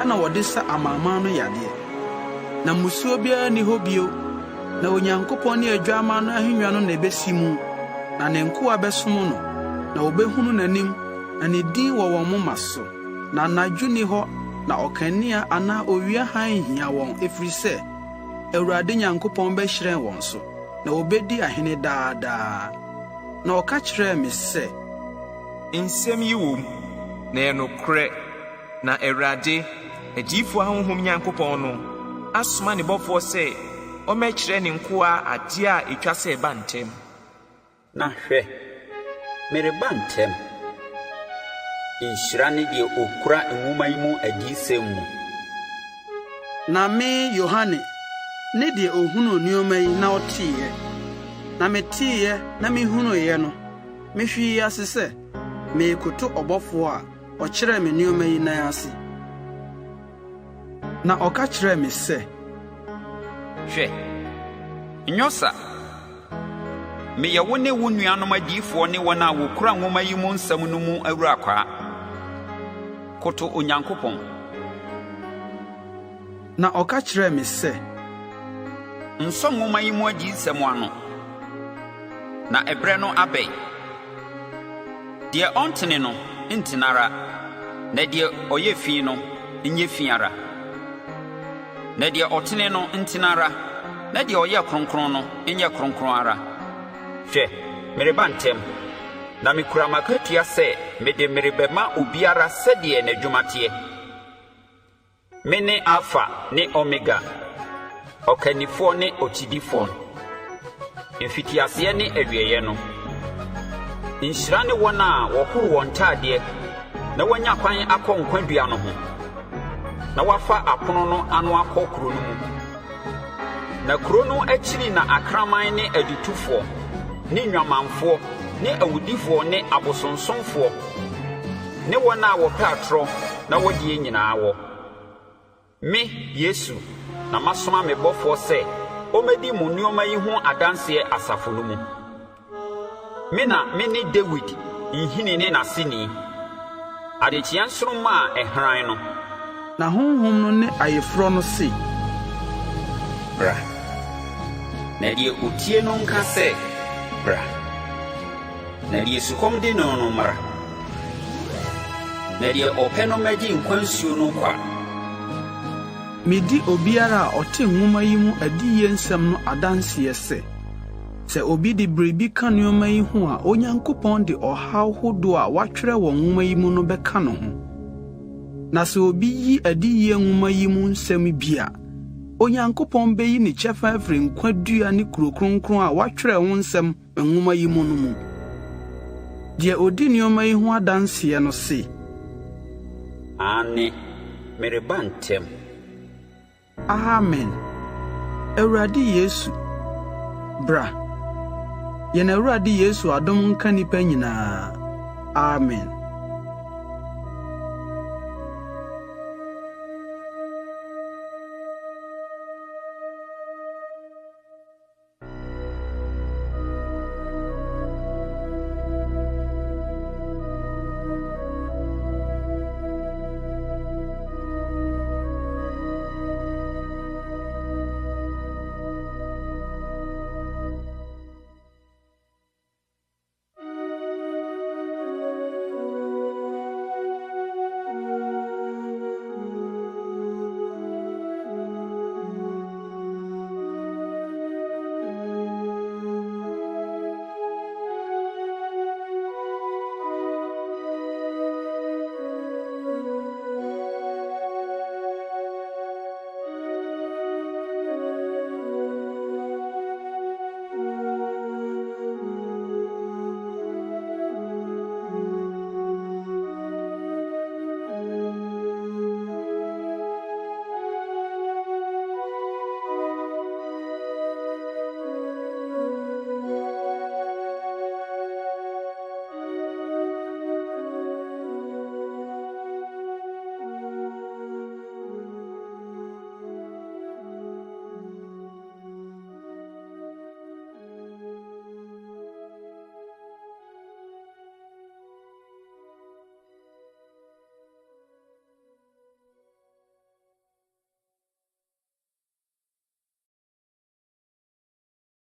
na wɔde sa amanaman no yadeɛ. Na mmusuo biara nni hɔ bio. Na Onyankopɔn ne Adwammaa no ahennwa no na ebesi mu, na ne nkoa bɛsom no, na wobehunu n'anim, na ne din wɔ wɔn moma so. Na anadwo nni hɔ, na ɔkanea anaa owia hann nhia wɔn, ɛfiri sɛ Awurade Nyankopɔn bɛhyerɛn wɔn so, na wobedi ahene daa daa. Na ɔka kyerɛɛ me sɛ. Nsɛm yi wom, na ɛyɛ nokorɛ. Na Awurade, adiyifoɔ ahonhom Nyankopɔn no, asoma ne bɔfoɔ sɛ ɔmmɛkyerɛ ne nkoa adeɛ a ɛtwa sɛ ɛba ntɛm. Na hwɛ, mereba ntɛm. Nhyira ne deɛ ɔkura nwoma yi mu adiyisɛm mu. Na me, Yohane, ne deɛ ɔhunuu nnoɔma yi na ɔteeɛ, na meteeɛ na mehunuiɛ no, mehwee ase sɛ merekoto ɔbɔfoɔ a ɔkyerɛɛ me nneɛma yi nan ase. Na ɔka kyerɛɛ me sɛ. Hwɛ, nyɔ sa! Meyɛ wo ne wo nuanom adiyifoɔ ne wɔn a wɔkura nwoma yi mu nsɛm no mu awurakwaa. Koto Onyankopɔn. Na ɔka kyerɛɛ me sɛ. Nsɔ nwoma yi mu adiyisɛm ano, na ɛberɛ no abɛn. Deɛ ɔntene no ntene ara, na deɛ ɔyɛ fi no nyɛ fi ara, na deɛ ɔtene no ntene ara, na deɛ ɔyɛ kronkron no nyɛ kronkron ara. Hwɛ, mereba ntɛm, na mekura m'akatua sɛ mede merebɛma obiara sɛdeɛ n'adwuma teɛ. Mene Alfa ne Omega, Ɔkannifoɔ ne Okyidifoɔ, mfitiaseɛ ne awieeɛ no. Nhyira ne wɔn a wɔhoro wɔn ntadeɛ na wɔanya kwan akɔ nkwa dua no ho, na wɔafa apono no ano akɔ kuro no mu. Na kuro no akyiri na akraman ne adutofoɔ ne nnwamanfoɔ ne awudifoɔ ne abosonsomfoɔ ne wɔn a wɔpɛ atorɔ na wɔdie nyinaa wɔ. Me, Yesu, na masoma me bɔfoɔ sɛ ɔmmɛdi mo nneɛma yi ho adanseɛ asafo no mu. Me na mene Dawid nhini ne n'aseni, adekyeɛ nsoromma a ɛhran no. Na Honhom no ne ayeforɔ no se. Bra! Na deɛ ɔtie no nka sɛ, Bra! Na deɛ sukɔm de no no mmra, na deɛ ɔpɛ no mmɛgye nkwa nsuo no kwa. Medi obiara a ɔte nwoma yi mu adiyie nsɛm no adanseɛ sɛ, sɛ obi de biribi ka nneɛma yi ho a Onyankopɔn de ɔhaw hodoɔ a wɔatwerɛ wɔ nwoma yi mu no bɛka no ho. Na sɛ obi yi adiyie nwoma yi mu nsɛm bi a, Onyankopɔn bɛyi ne kyɛfa afiri nkwa dua ne kuro kronkron a wɔatwerɛ ho nsɛm nwoma yi mu no mu. Deɛ ɔdi nneɛma yi ho adanseɛ no se. Aane, mereba ntɛm. Amen! Awurade Yesu, bra! Yɛn Awurade Yesu adom nka nnipa nyinaa. Amen.